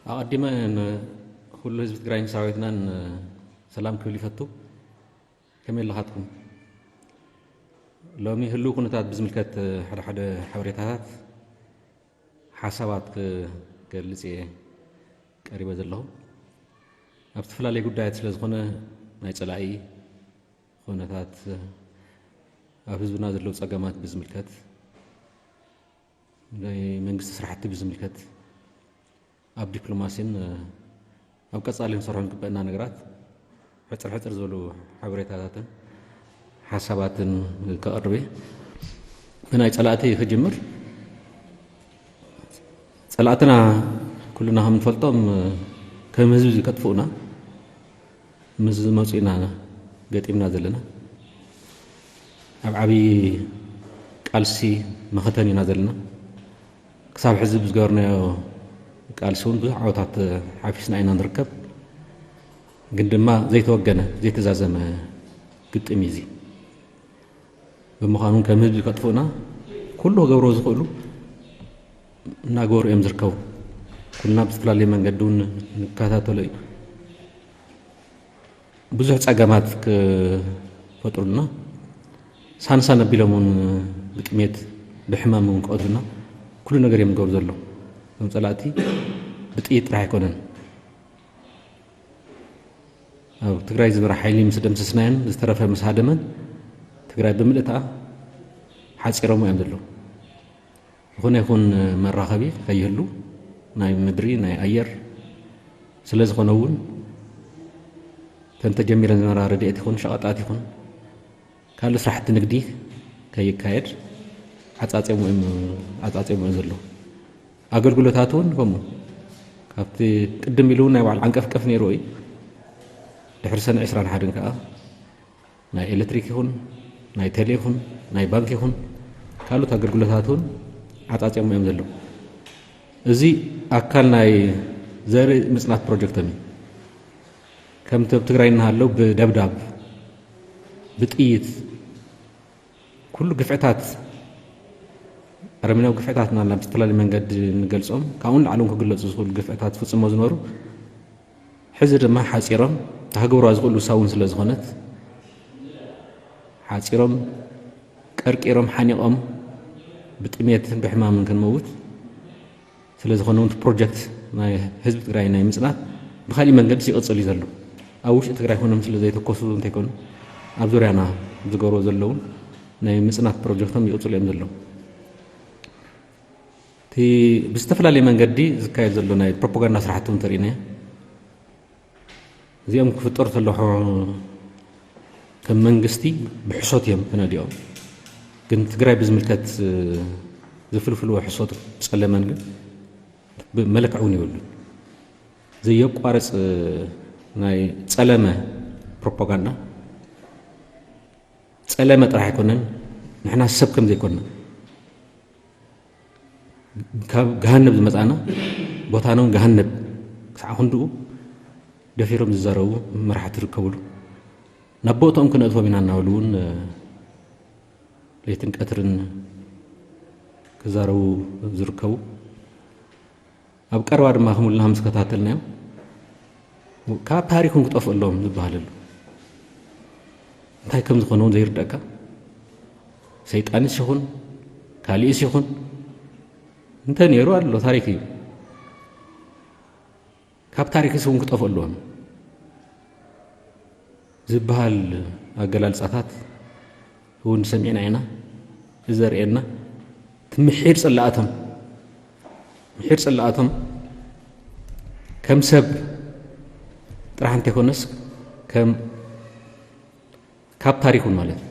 ኣቐዲመ ንኹሉ ህዝቢ ትግራይን ሰራዊትናን ሰላም ክብል ይፈቱ። ከመይ ኣለኻትኩም? ሎሚ ህልው ኩነታት ብዝምልከት ሓደ ሓደ ሓበሬታታት፣ ሓሳባት ክገልጽ እየ ቀሪበ ዘለኹ። ኣብ ዝተፈላለዩ ጉዳያት ስለ ዝኾነ፣ ናይ ጸላኢ ኩነታት፣ ኣብ ህዝብና ዘለዉ ጸገማት ብዝምልከት፣ ናይ መንግስቲ ስራሕቲ ብዝምልከት፣ ኣብ ዲፕሎማሲን ኣብ ቀጻሊ ክንሰርሖ ዝግበአና ነገራት ሕጽር ሕጽር ዝበሉ ሓበሬታታትን ሓሳባትን ከቕርብ እየ። ብናይ ጸላእቲ ክጅምር። ጸላእትና ኩልና ከም ንፈልጦም ከም ህዝቢ ከጥፍኡና ምስ ዝመጹ ኢና ገጢምና ዘለና። ኣብ ዓብዪ ቃልሲ መኸተን ኢና ዘለና። ክሳብ ሕዚ ብዝገበርናዮ ቃልሲ እውን ብዙሕ ዓወታት ሓፊስና ኢና ንርከብ። ግን ድማ ዘይተወገነ፣ ዘይተዛዘመ ግጥም እዩ እዚ። ብምዃኑ ከም ህዝቢ ከጥፍኡና ኩሉ ክገብርዎ ዝኽእሉ እናገበሩ እዮም ዝርከቡ። ኩልና ብዝተፈላለየ መንገዲ እውን ንከታተሎ እዩ። ብዙሕ ጸገማት ክፈጥሩልና፣ ሳንሳን ኣቢሎም እውን ብጥሜት ብሕማም እውን ክቐትሉና ኩሉ ነገር እዮም ዝገብሩ ዘለዉ። እዞም ጸላእቲ ብጥይት ጥራሕ ኣይኮነን። ኣብ ትግራይ ዝነበረ ሓይሊ ምስ ደምሰስናዮን ዝተረፈ ምስ ሃደመን ትግራይ ብምልእታ ሓጺሮም እዮም ዘለዉ። ዝኾነ ይኹን መራኸቢ ከይህሉ፣ ናይ ምድሪ፣ ናይ ኣየር፣ ስለ ዝኾነ እውን እተን ተጀሚረን ዝነበራ ረድኤት ይኹን ሸቐጣት ይኹን ካልእ ስራሕቲ ንግዲ ከይካየድ ዓጻጺኦም እዮም፣ ዓጻጺኦም እዮም ዘለዉ። ኣገልግሎታት እውን ከምኡ ካብቲ ቅድም ኢሉ እውን ናይ ባዕሉ ዓንቀፍቀፍ ነይሩ እዩ። ድሕሪ ሰነ ዕስራን ሓደን ከዓ ናይ ኤሌክትሪክ ይኹን ናይ ቴሌ ይኹን ናይ ባንክ ይኹን ካልኦት ኣገልግሎታት እውን ዓጻጺኦም እዮም ዘለዉ። እዚ ኣካል ናይ ዘርኢ ምጽናት ፕሮጀክቶም እዩ። ከምቲ ኣብ ትግራይ እናሃለው ብደብዳብ፣ ብጥይት፣ ኩሉ ግፍዕታት፣ ኣረሜናዊ ግፍዕታት እናልና ብዝተፈላለየ መንገዲ ንገልጾም፣ ካብኡ ንላዕሊ እውን ክግለጹ ዝኽእሉ ግፍዕታት ዝፍጽሞ ዝነበሩ፣ ሕዚ ድማ ሓጺሮም፣ እታ ክገብርዋ ዝኽእሉ እሳ እውን ስለ ዝኾነት፣ ሓጺሮም፣ ቀርቂሮም፣ ሓኒቖም፣ ብጥሜትን ብሕማምን ክንመውት ስለ ዝኾነ እውን፣ እቲ ፕሮጀክት ናይ ህዝቢ ትግራይ ናይ ምጽናት ብኻሊእ መንገዲ ይቕጽል እዩ ዘሎ። ኣብ ውሽጢ ትግራይ ኮይኖም ስለ ዘይተኮሱ እንተይኮኑ፣ ኣብ ዙርያና ዝገብርዎ ዘለውን ናይ ምጽናት ፕሮጀክቶም ይቕጽሉ እዮም ዘለዉ። እቲ ብዝተፈላለየ መንገዲ ዝካየድ ዘሎ ናይ ፕሮፓጋንዳ ስራሕቲ እውን ተርእዩና እዩ። እዚኦም ክፍጠሩ ከለኹ ከም መንግስቲ ብሕሶት እዮም ተነዲኦም። ግን ትግራይ ብዝምልከት ዝፍልፍልዎ ሕሶት ጸለመን ግን መለክዒ እውን የብሉን። ዘየቋርጽ ናይ ጸለመ ፕሮፓጋንዳ፣ ጸለመ ጥራሕ ኣይኮነን፣ ንሕና ሰብ ከም ዘይኮንና፣ ካብ ገሃነብ ዝመጻና፣ ቦታና እውን ገሃነብ፣ ክሳዕ ክንድኡ ደፊሮም ዝዛረቡ መራሕቲ ዝርከብሉ፣ ናብ ቦትኦም ክነእትዎም ኢና እናበሉ እውን ለይትን ቀትርን ክዛረቡ ዝርከቡ፣ ኣብ ቀረባ ድማ ክምልና ምስ ከታተልናዮም፣ ካብ ታሪኽን ክጠፍኡ ኣለዎም ዝበሃል ኣሎ። እንታይ ከም ዝኾነ እውን ዘይርደእካ፣ ሰይጣንስ ይኹን ካልእስ ይኹን፣ እንተ ነይሩ ኣሎ፣ ታሪኽ እዩ። ካብ ታሪኽስ እውን ክጠፍኡ ኣለዎም ዝበሃል ኣገላልጻታት እውን ሰሚዕና ኢና። እዚ ዘርእየና እቲ ምሒር ጽላኣቶም፣ ምሒር ጽላኣቶም ከም ሰብ ጥራሕ እንተይኮነስ፣ ከም፣ ካብ ታሪኹን ማለት እዩ።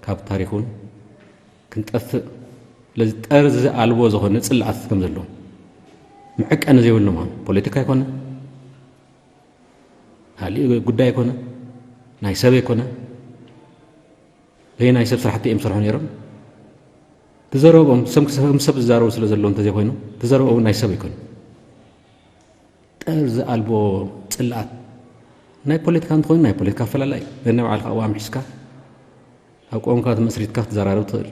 ካብ ታሪኹን ክንጠፍእ፣ ስለዚ ጠርዚ ኣልቦ ዝኾነ ጽላኣት ከም ዘለዎም፣ መዐቀኒ ዘይብሉ ምዃኑ፣ ፖለቲካ ኣይኮነ፣ ካልእ ጉዳይ ኣይኮነ፣ ናይ ሰብ ኣይኮነ፣ ዘይናይ ሰብ ስራሕቲ እዮም ዝሰርሑ ነይሮም። ትዘረቦም፣ ሰም-፣ ከም ሰብ ዝዛረቡ ስለ ዘለዉ እንተዘይኮይኑ፣ ትዘረቦም ናይ ሰብ ኣይኮነ። ጠርዚ ኣልቦ ጽላኣት ናይ ፖለቲካ እንተኾይኑ፣ ናይ ፖለቲካ ኣፈላላይ፣ ነናይ ባዕልኻ ቅዋም ሒዝካ፣ ኣብ ቅዋምካ ተመስሪትካ ክትዘራረብ ትኽእል፣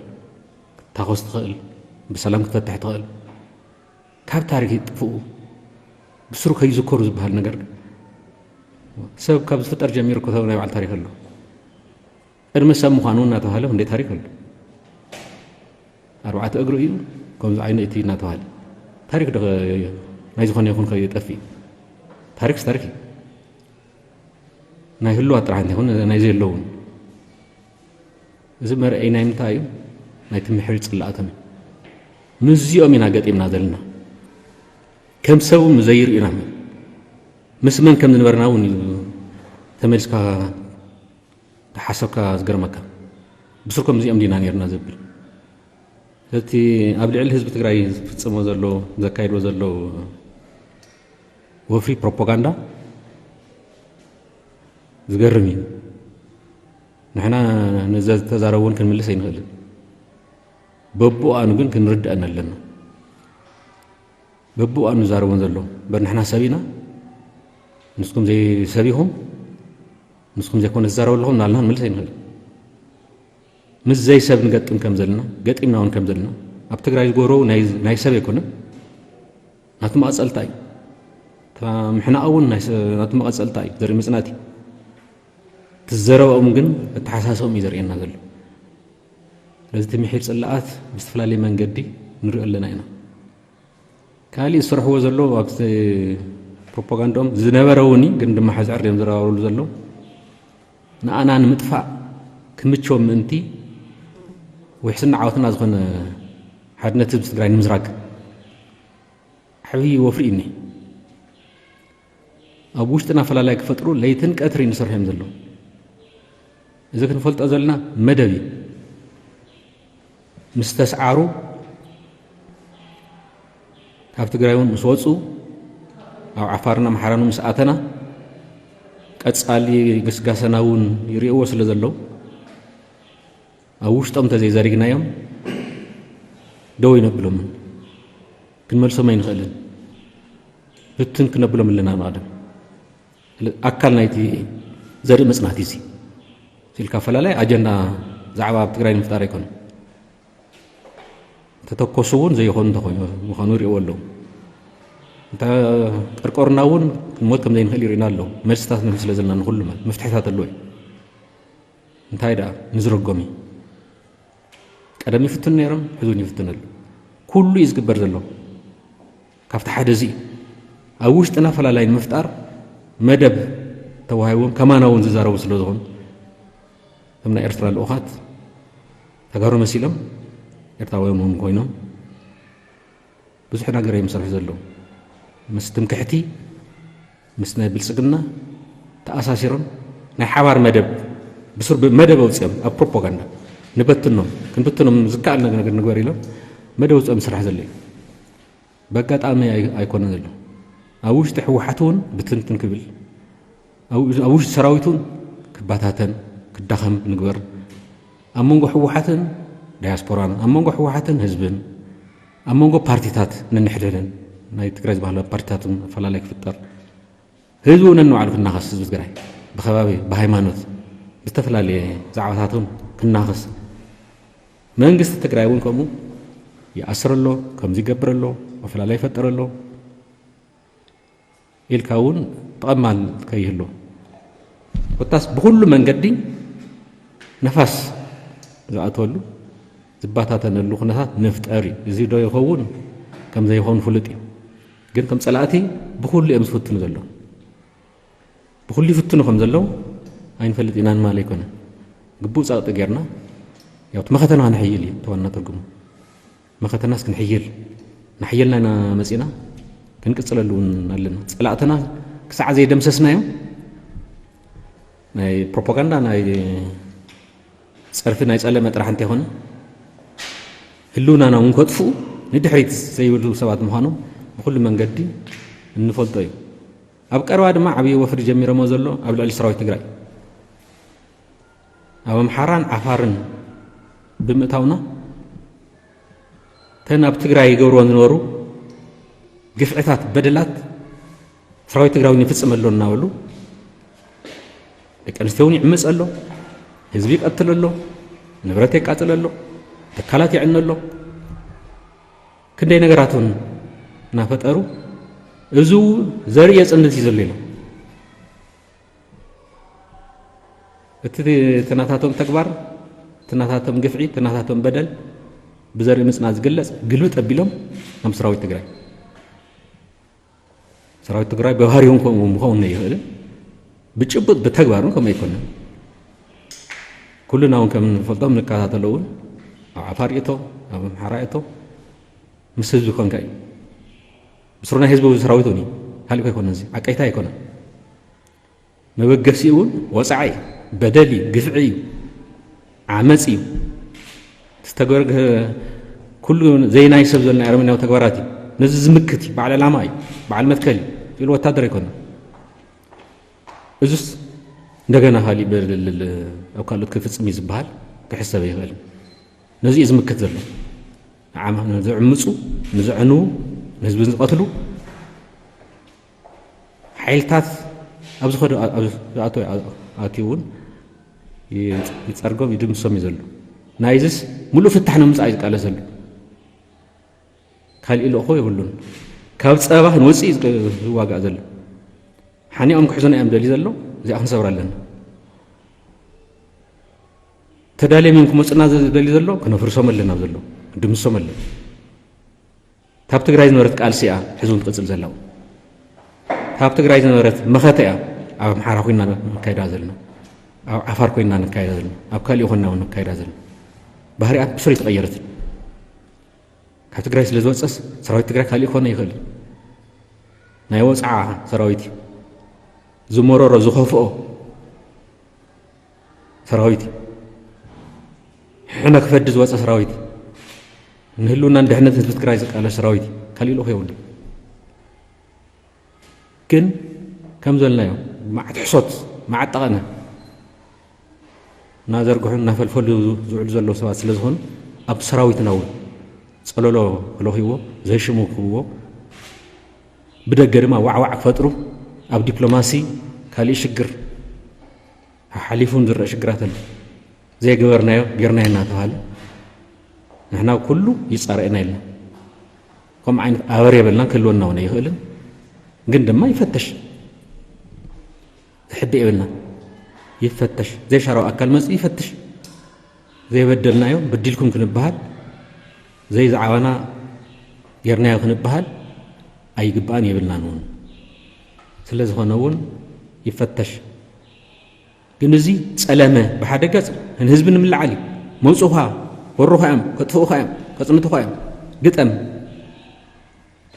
ክትታኾስ ትኽእል፣ ብሰላም ክትፈትሕ ትኽእል። ካብ ታሪኽ ይጥፍኡ። ብስሩ ከይዝከሩ ዝበሃል ነገር፣ ሰብ ካብ ዝፍጠር ጀሚሩ እኮ ሰብ ናይ ባዕሉ ታሪኽ ኣሎ። ቅድሚ ሰብ ምዃኑ እውን እናተባህለ እንደ ታሪኽ ኣሎ። ኣርባዕተ እግሩ እዩ፣ ከምዚ ዓይኑ እቲ እናተባህለ። ታሪኽ ዶ ናይ ዝኾነ ይኹን ከይጠፍእ? ታሪኽስ ታሪኽ እዩ። ናይ ህልዋት ጥራሕ እንተይኮነ ናይ ዘለውን። እዚ መርኣይ ናይ ምንታይ እዩ? ናይ ትምሕሪ ጽላእቶም እዩ። ምስዚኦም ኢና ገጢምና ዘለና። ከም ሰብ እውን ዘይርእዩና፣ ምስ መን ከም ዝነበርና እውን እዩ ተመሊስካ ተሓሰብካ ዝገርመካ። ብስር ከምዚኦም ዲና ነርና ዝብል። እቲ ኣብ ልዕሊ ህዝቢ ትግራይ ዝፍጽሞ ዘሎ፣ ዘካይድዎ ዘሎ ወፍሪ ፕሮፓጋንዳ ዝገርም እዩ። ንሕና ነዚ ዝተዛረብዎን ክንምልስ ኣይንኽእልን። በብእዋኑ ግን ክንርድአን ኣለና። በብእዋኑ ዝዛረቦን ዘሎ፣ እምበር ንሕና ሰብ ኢና፣ ንስኩም ዘይሰብ ኢኹም፣ ንስኩም ዘይኮነ ትዛረቡ ኣለኹም እናልና ክንምልስ ኣይንኽእልን። ምስ ዘይሰብ ንገጥም ከም ዘለና፣ ገጢምና እውን ከም ዘለና፣ ኣብ ትግራይ ዝገብሮ ናይ፣ ናይ ሰብ ኣይኮነን፣ ናቱ መቐጸልታ እዩ። እታ ምሕናቕ እውን ናይ ሰ-፣ ናቱ መቐጸልታ እዩ፣ ዘርኢ ምጽናት እዩ። እቲ ዘረባኦም ግን ኣተሓሳስቦም እዩ ዘርእየና ዘሎ። ስለዚ እቲ ምሒር ጽላኣት ብዝተፈላለየ መንገዲ ንሪኦ ኣለና ኢና። ካሊእ ዝሰርሕዎ ዘለዉ ኣብቲ ፕሮፓጋንዳኦም ዝነበረ እውን እዩ፣ ግን ድማ ሕዚ ዕር እዮም ዝረባረብሉ ዘለዉ። ንኣና ንምጥፋእ ክምችዎም ምእንቲ ውሕስና ዓወትና ዝኾነ ሓድነት ህዝቢ ትግራይ ንምዝራግ ዓብዪ ወፍሪ እዩ እኒሄ። ኣብ ውሽጥና ፈላላይ ክፈጥሩ ለይትን ቀትርን ይሰርሑ እዮም ዘለዉ። እዚ ክንፈልጦ ዘለና መደብ እዩ። ምስ ተስዓሩ፣ ካብ ትግራይ እውን ምስ ወፁ፣ ኣብ ዓፋርን ኣምሓራን ምስ ኣተና፣ ቀፃሊ ግስጋሰና እውን ይርእይዎ ስለ ዘለዉ፣ ኣብ ውሽጦም እንተዘይዘሪግናዮም ደው ይነብሎምን ክንመልሶም ኣይንኽእልን። ብትን ክነብሎም ኣለና ንቐደም። ኣካል ናይቲ ዘርኢ መጽናዕቲ እዚ ኢልካ ኣፈላላይ ኣጀንዳ ዛዕባ ኣብ ትግራይ ንምፍጣር ኣይኮነን። ተተኮሱ እውን ዘይኾኑ እንተኾይኑ ምዃኑ ይርእይዎ ኣለዉ። እንተ ቀርቆርና እውን ክንሞት ከም ዘይንኽእል ይርእዩና ኣለዉ። መልስታት ንህብ ስለ ዘለና ንኹሉ ማለት መፍትሕታት ኣለዉ እዩ። እንታይ ደኣ ንዝረጎም እዩ። ቀደም ይፍትኑ ነይሮም፣ ሕዚ እውን ይፍትኑ ኣለዉ። ኩሉ እዩ ዝግበር ዘሎ። ካብቲ ሓደ እዚ እዩ። ኣብ ውሽጥና ፈላላይ ንምፍጣር መደብ ተዋሂቦም ከማና እውን ዝዛረቡ ስለ ዝኾኑ፣ እቶም ናይ ኤርትራ ልኡኻት ተጋሩ መሲሎም ኤርትራውያን እውን ኮይኖም ብዙሕ ነገር እዮም ዝሰርሑ ዘለዉ። ምስ ትምክሕቲ፣ ምስ ናይ ብልጽግና ተኣሳሲሮም ናይ ሓባር መደብ ብስሩ መደብ ኣውጺኦም ኣብ ፕሮፓጋንዳ ንበትኖም፣ ክንብትኖም ዝከኣል ነገር ንግበር ኢሎም መደብ ኣውጺኦም ዝስራሕ ዘሎ እዩ። በጋጣሚ ኣይ-፣ ኣይኮነን ዘሎ። ኣብ ውሽጢ ህወሓት እውን ብትንትን ክብል፣ ኣብ፣ ኣብ ውሽጢ ሰራዊት እውን ክባታተን ክዳኸም ንግበር። ኣብ መንጎ ህወሓትን ዳያስፖራን፣ ኣብ መንጎ ህወሓትን ህዝብን፣ ኣብ መንጎ ፓርቲታት ንንሕድሕደን፣ ናይ ትግራይ ዝበሃላ ፓርቲታት እውን ኣፈላላይ ክፍጠር፣ ህዝቢ እውን ነንባዕሉ ክናኸስ፣ ህዝቢ ትግራይ ብኸባቢ፣ ብሃይማኖት፣ ብዝተፈላለየ ዛዕባታት እውን ክናኸስ፣ መንግስቲ ትግራይ እውን ከምኡ ይኣስር ኣሎ፣ ከምዚ ይገብር ኣሎ፣ ኣፈላላይ ይፈጥር ኣሎ ኢልካ እውን ተቐማል ከይህሉ፣ ኮታስ ብኹሉ መንገዲ ነፋስ ዝኣትወሉ፣ ዝባታተነሉ ኩነታት ንፍጠር እዩ። እዚ ዶ ይኸውን? ከም ዘይኸውን ፍሉጥ እዩ። ግን ከም ጸላእቲ ብኹሉ እዮም ዝፍትኑ ዘለዉ። ብኹሉ ይፍትኑ ከም ዘለዉ ኣይንፈልጥ ኢና ንማለ ኣይኮነን። ግቡእ ጸቕጢ ጌርና፣ ያው እቲ መኸተና ክነሕይል እዩ እቲ ዋና ትርጉሙ። መኸተናስ ክንሕይል፣ ናሕየልና ኢና መጺና፣ ክንቅጽለሉ እውን ኣለና። ጸላእትና ክሳዕ ዘይደምሰስናዮም፣ ናይ ፕሮፓጋንዳ፣ ናይ ጸርፊ፣ ናይ ጸለመ ጥራሕ እንተይኮነ፣ ህልውናና እውን ከጥፍኡ፣ ንድሕሪት ዘይብሉ ሰባት ምዃኖም ብኹሉ መንገዲ እንፈልጦ እዩ። ኣብ ቀረባ ድማ ዓብዪ ወፍሪ ጀሚሮሞ ዘሎ ኣብ ልዕሊ ሰራዊት ትግራይ፣ ኣብ ኣምሓራን ዓፋርን ብምእታውና፣ ተን ኣብ ትግራይ ይገብርዎ ዝነበሩ ግፍዕታት፣ በደላት ሰራዊት ትግራይ እውን ይፍጽም ኣሎ እናበሉ፣ ደቂ ኣንስትዮ እውን ይዕምጽ ኣሎ፣ ህዝቢ ይቀትል ኣሎ፣ ንብረት የቃጽል ኣሎ፣ ትካላት የዕኒ ኣሎ። ክንደይ ነገራት እውን እናፈጠሩ እዚ ዘርኢ የጽንት እዩ ዘሎ ኢሎም። እቲ እቲ ናታቶም ተግባር፣ እቲ ናታቶም ግፍዒ፣ እቲ ናታቶም በደል ብዘርኢ ምጽና ዝግለጽ ግልብጥ ኣቢሎም ናብ ሰራዊት ትግራይ። ሰራዊት ትግራይ ብባህሪኡ ከምኡ ምኸውን ኣይኽእልን፣ ብጭቡጥ ብተግባር እውን ከምኡ ኣይኮነን። ኩልና እውን ከም ንፈልጦ ንከታተሎ እውን ኣብ ዓፋር እቶ፣ ኣብ ኣምሓራ እቶ ምስ ህዝቢ ኮንካ እዩ። ብስሩ ናይ ህዝቢ ሰራዊት እውን እዩ። ካልእ ኣይኮነን፣ እዚ ዓቀይታ ኣይኮነን። መበገሲኡ እውን ወፃዒ እዩ፣ በደል እዩ፣ ግፍዒ እዩ፣ ዓመፅ እዩ። ዝተገበረ ኩሉ ዘይናይ ሰብ ዘሎ ኣረመኔያዊ ተግባራት እዩ። ነዚ ዝምክት እዩ፣ በዓል ዕላማ እዩ፣ በዓል መትከል እዩ፣ ኢሉ ወታደር ኣይኮነን። እዙስ እንደገና ካሊእ በደል ኣብ ካልኦት ክፍፅም እዩ ዝበሃል ክሕሰብ ኣይኽእልን። ነዚ እዩ ዝምክት ዘሎ። ንዓማ-፣ ንዝዕምፁ፣ ንዘዕንዉ፣ ንህዝቢ ዝቐትሉ ሓይልታት ኣብ ዝኸዱ፣ ኣብ ዝኣተው ኣትዩ እውን ይፀርጎም፣ ይድምሶም እዩ ዘሎ። ናይዝስ ሙሉእ ፍታሕ ንምምፃእ እዩ ዝቃለስ ዘሎ። ካሊእ ልእኾ የብሉን። ካብ ፀባ ክንወፅእ እዩ ዝዋጋእ ዘሎ። ሓኒቖም ክሕዙና እዮም ደልዩ ዘሎ። እዚኣ ክንሰብራ ኣለና። ተዳልዮም እዮም ክመፁና ዝደልዩ ዘሎ። ክነፍርሶም ኣለና፣ ኣብ ዘሎ ክንድምሶም ኣለና። ካብ ትግራይ ዝነበረት ቃልሲ እያ ሕዚ እውን ትቕፅል ዘላ። ካብ ትግራይ ዝነበረት መኸተ እያ ኣብ ኣምሓራ ኮይና ነካይዳ ዘለና፣ ኣብ ዓፋር ኮይና ነካይዳ ዘለና፣ ኣብ ካሊእ ኮይና እውን ነካይዳ ዘለና። ባህሪኣ ብስሩ ኣይተቐየረትን። ካብ ትግራይ ስለ ዝወፀስ ሰራዊት ትግራይ ካሊእ ክኾነ ይኽእል እዩ። ናይ ወፅዓ ሰራዊት እዩ። ዝመረሮ ዝኸፍኦ ሰራዊት እዩ። ሕነ ክፈዲ ዝወፀ ሰራዊት እዩ። ንህልውናን ድሕነት ህዝቢ ትግራይ ዝቃለስ ሰራዊት እዩ። ካሊእ ልኡኽ የብሉ። ግን ከም ዘልናዮ መዓት ሕሶት፣ መዓት ጠቐነ እናዘርግሑ እናፈልፈሉ ዝውዕሉ ዘለዉ ሰባት ስለ ዝኾኑ፣ ኣብ ሰራዊትና እውን ጸለሎ ክለኽይዎ፣ ዘይሽሙ ክህብዎ፣ ብደገ ድማ ዋዕዋዕ ክፈጥሩ፣ ኣብ ዲፕሎማሲ ካሊእ ሽግር ሓሓሊፉን ዝረአ ሽግራት ኣሎ። ዘይገበርናዮ ጌርናዮ እናተባሃለ ንሕና ኩሉ ይጻረየና ኢልና። ከምኡ ዓይነት ኣበር የብልናን ክህልወና እውን ኣይኽእልን። ግን ድማ ይፈተሽ። ዝሕብእ የብልናን። ይፈተሽ። ዘይሻራዊ ኣካል መጽኡ ይፈትሽ። ዘይበደልናዮ በዲልኩም ክንበሃል፣ ዘይዛዕባና ጌርናዮ ክንበሃል ኣይግባእን የብልናን እውን። ስለ ዝኾነ እውን ይፈተሽ። ግን እዚ ጸለመ ብሓደ ገጽ ንህዝቢ ንምልዓል እዩ። መውጽኡኻ፣ ወሩኻ እዮም፣ ከጥፍኡኻ እዮም፣ ከጽንቱኻ እዮም። ግጠም።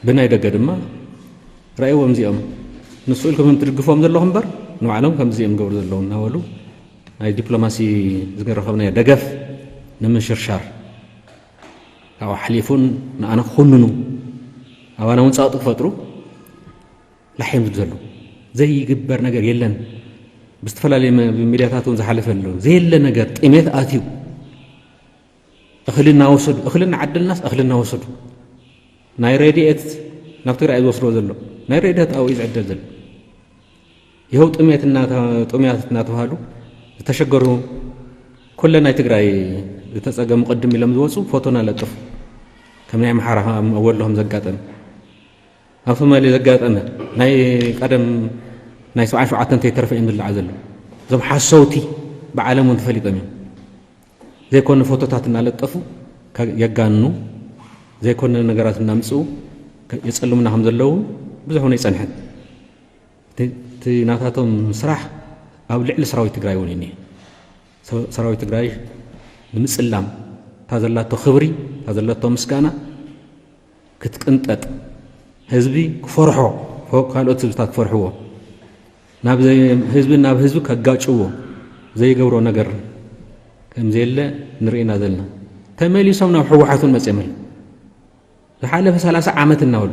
ብናይ ደገ ድማ ረእይዎም እዚኦም። ንሱ ኢልኩም ትድግፎም ዘለኹም እምበር፣ ንባዕሎም ከምዚ እዮም ዝገብሩ ዘለዉ እናበሉ ናይ ዲፕሎማሲ ዝረኸብናዮ ደገፍ ንምንሽርሻር፣ ካብኡ ሓሊፉን ንኣና ክኹንኑ፣ ኣባና እውን ጸቕጢ ክፈጥሩ ላሕ እዮም ዝብሉ ዘለዉ። ዘይግበር ነገር የለን። ብዝተፈላለየ መ-፣ ሚድያታት እውን ዝሓለፈ ኣሎ። ዘየለ ነገር ጥሜት ኣትዩ እኽሊ እናወሰዱ፣ እኽሊ እናዓደልናስ እኽሊ እናወሰዱ፣ ናይ ረድኤት ናብ ትግራይ ዝወስድዎ ዘሎ፣ ናይ ረድኤት ኣብኡ እዩ ዝዕደል ዘሎ። ይኸው ጥሜት እናተ-፣ ጥሙያት እናተባሃሉ ዝተሸገሩ፣ ኩለን ናይ ትግራይ ዝተፀገሙ ቅድም ኢሎም ዝወፁ ፎቶ እናለጠፉ፣ ከም ናይ ኣምሓራ፣ ከም ወሎ ከም ዘጋጠመ፣ ኣብ ሶማሌ ዘጋጠመ፣ ናይ ቀደም ናይ ሰብዓን ሸውዓተን ተይተረፈ እዮም ዝለዓሉ ዘለዉ። እዞም ሓሰውቲ ብዓለም እውን ተፈሊጦም እዮም። ዘይኮነ ፎቶታት እናለጠፉ ከ-፣ የጋንኑ፣ ዘይኮነ ነገራት እናምፅኡ ከ-፣ የፀልሙና ከም ዘለዉ ብዙሕ እውን ኣይፀንሐን። እቲ፣ እቲ ናታቶም ስራሕ ኣብ ልዕሊ ሰራዊት ትግራይ እውን እዩ እኒሀ። ሰ-፣ ሰራዊት ትግራይ ንምፅላም፣ እታ ዘላቶ ክብሪ፣ እታ ዘላቶ ምስጋና ክትቅንጠጥ፣ ህዝቢ ክፈርሖ፣ ፈ-፣ ካልኦት ህዝብታት ክፈርሕዎ፣ ናብ ዘይ-፣ ህዝቢ ናብ ህዝቢ ከጋጭዎ ዘይገብሮ ነገር ከም ዘየለ ንርኢ ኢና ዘለና። ተመሊሶም ናብ ህወሓት እውን መፅኦም ኣለዉ። ዝሓለፈ ሰላሳ ዓመት እናበሉ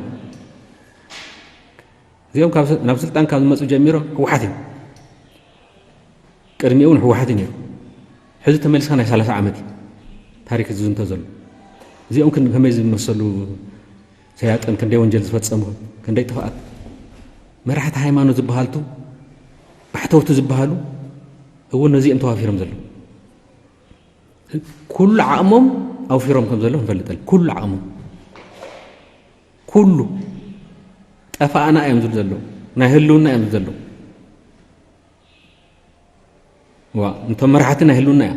እዚኦም ካብ ስ-፣ ናብ ስልጣን ካብ ዝመፁ ጀሚሮም ህወሓት እዮም። ቅድሚኡ እውን ህወሓት እዩ ነይሩ። ሕዚ ተመሊስካ ናይ ሰላሳ ዓመት እዩ ታሪክ ዝዝንቶ ዘሎ። እዚኦም ክን-፣ ከመይ ዝመሰሉ ሰያጥን፣ ክንደይ ወንጀል ዝፈጸሙ፣ ክንደይ ጥፍኣት። መራሕቲ ሃይማኖት ዝበሃልቱ፣ ባሕተውቲ ዝበሃሉ እውን ነዚኦም ተዋፊሮም ዘለዉ። ኩሉ ዓቕሞም ኣውፊሮም ከም ዘለዉ ንፈልጥ ኣለና። ኩሉ ዓቕሞም። ኩሉ። ጠፋእና እዮም ዝብሉ ዘለዉ፣ ናይ ህልውና እዮም ዝብሉ ዘለዉ። ዋ፣ እንቶም መራሕቲ ናይ ህልውና እያ።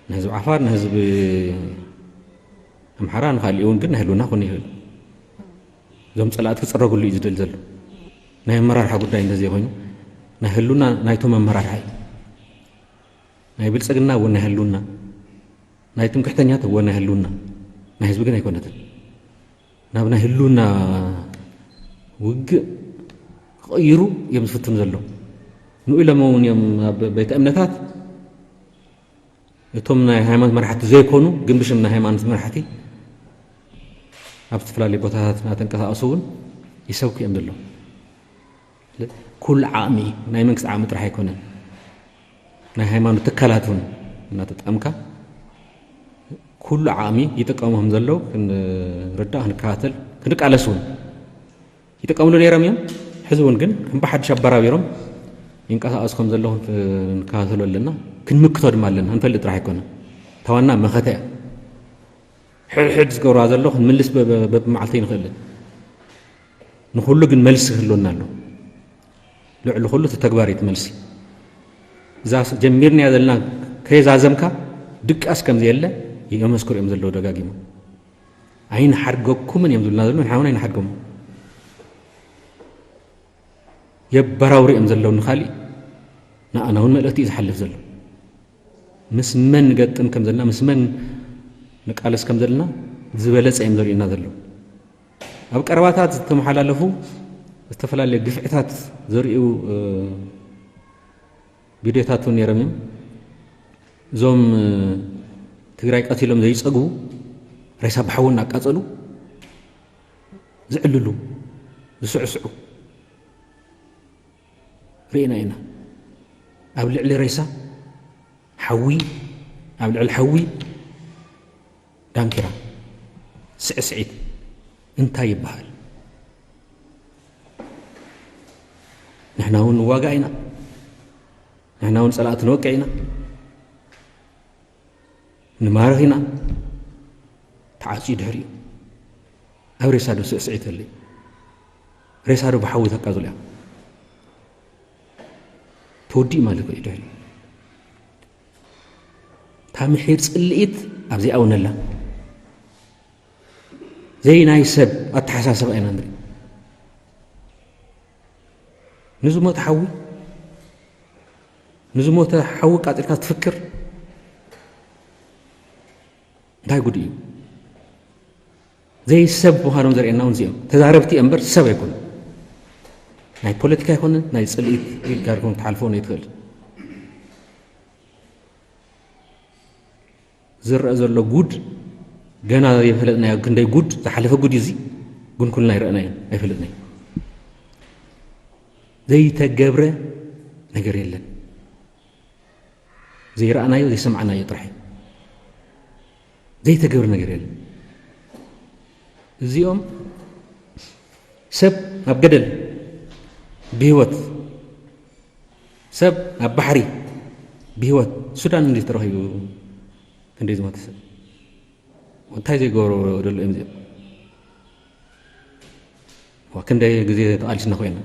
ንህዝቢ ዓፋር፣ ንህዝቢ ኣምሓራ፣ ንካሊእ እውን ግን ናይ ህልውና ክኾን ይኽእል። እዞም ጸላእቲ ክጽረግሉ እዩ ዝደሊ ዘሎ። ናይ ኣመራርሓ ጉዳይ እንተዘይኮይኑ፣ ናይ ህልውና ናይቶም ኣመራርሓ እዩ። ናይ ብልጽግና እውን ናይ ህልውና፣ ናይ ትምክሕተኛት እውን ናይ ህልውና፣ ናይ ህዝቢ ግን ኣይኮነትን። ናብ ናይ ህልውና ውግእ ክቕይሩ እዮም ዝፍትኑ ዘለዉ። ንኡ ኢሎም እውን እዮም ኣብ ቤተ እምነታት እቶም ናይ ሃይማኖት መራሕቲ ዘይኮኑ፣ ግን ብሽም ናይ ሃይማኖት መራሕቲ ኣብ ዝተፈላለዩ ቦታታት እናተንቀሳቐሱ እውን ይሰብኩ እዮም ዘለዉ። ኩሉ ዓቕሚ እዩ፣ ናይ መንግስቲ ዓቕሚ ጥራሕ ኣይኮነን። ናይ ሃይማኖት ትካላት እውን እናተጠቐምካ ኩሉ ዓቕሚ ይጥቀሙ ከም ዘለዉ ክንርዳእ፣ ክንከታተል፣ ክንቃለስ እውን ይጥቀምሉ ነይሮም እዮም። ሕዚ እውን ግን ከም ብሓድሽ ኣበራቢሮም ይንቀሳቐሱ ከም ዘለዉ ክንከታተሎ ኣለና፣ ክንምክቶ ድማ ኣለና። ክንፈልጥ ጥራሕ ኣይኮነን። እታ ዋና መኸተ እያ። ሕድሕድ ዝገብርዋ ዘሎ ክንምልስ በ-፣ በ-፣ በብመዓልቲ ይንኽእልን። ንኹሉ ግን መልሲ ክህልወና ኣሎ። ልዕሊ ኩሉ እቲ ተግባር እዩ እቲ መልሲ። እዛ ስ-፣ ጀሚርናያ ዘለና ከየዛዘምካ ድቃስ ከም ዘየለ የመስክሩ እዮም ዘለዉ ደጋጊሞም። ኣይንሓድገኩምን እዮም ዝብሉና ዘለዉ፣ ንሕና እውን ኣይንሓድጎምን። የበራብሩ እዮም ዘለዉ ንኻሊእ፣ ንኣና እውን መልእኽቲ እዩ ዝሓልፍ ዘሎ። ምስ መን ንገጥም ከም ዘለና፣ ምስ መን ንቃለስ ከም ዘለና ዝበለጸ እዮም ዘርእዩና ዘለዉ። ኣብ ቀረባታት ዝተመሓላለፉ ዝተፈላለዩ ግፍዕታት ዘርእዩ፣ እ፣ ቪድዮታት እውን ነይሮም እዮም። እዞም፣ እ፣ ትግራይ ቀቲሎም ዘይጸግቡ፣ ሬሳ ብሓዊ እናቃጸሉ ዝዕልሉ፣ ዝስዕስዑ ርኢና ኢና። ኣብ ልዕሊ ሬሳ ሓዊ፣ ኣብ ልዕሊ ሓዊ ዳንኪራ፣ ስዕስዒት እንታይ ይበሃል? ንሕና እውን ንዋጋእ ኢና። ንሕና እውን ጸላእቲ ንወቅዕ ኢና። ንማርኽ ኢና። ተዓጽዩ ድሕሪኡ ኣብ ሬሳ ዶ ስዕስዒት ኣሎ? ሬሳ ዶ ብሓዊ ተቃጽሉ እያ? ተወዲኡ ማለት እኮ እዩ ድሕሪኡ። እታ ምሒር ጽልኢት ኣብዚኣ እውን ኣላ። ዘይ ናይ ሰብ ኣተሓሳስባ ኢና ንርኢ። ንዝሞተ ሓዊ፣ ንዝሞተ ሓዊ ቃጺልካ ትፍክር? እንታይ ጉድ እዩ? ዘይሰብ ምዃኖም ዘርእየና እውን እዚኦም ተዛረብቲ እዮም እምበር ሰብ ኣይኮኑን። ናይ ፖለቲካ ኣይኮነን፣ ናይ ጽልኢት ኢልካ ርኩም ትሓልፎ ነው ትኽእል። ዝረአ ዘሎ ጉድ ገና ዘይፈለጥናዮ ክንደይ ጉድ ዝሓለፈ ጉድ እዩ። እዚ ግን ኩልና ይረአናዮ ኣይፈለጥናዮ። ዘይተገብረ ነገር የለን። ዘይረኣናዮ ዘይሰማዕናዮ ጥራሕ እዩ። ዘይተገብረ ነገር የለን። እዚኦም ሰብ ኣብ ገደል ብህይወት፣ ሰብ ኣብ ባሕሪ ብህይወት፣ ሱዳን እንዲ ተረኺቡ ክንደይ ዝሞተ ሰብ እንታይ ዘይገብሮ ደሎ እዮም እዚኦም? ዋ፣ ክንደይ ግዜ ተቓሊስና ኮይና።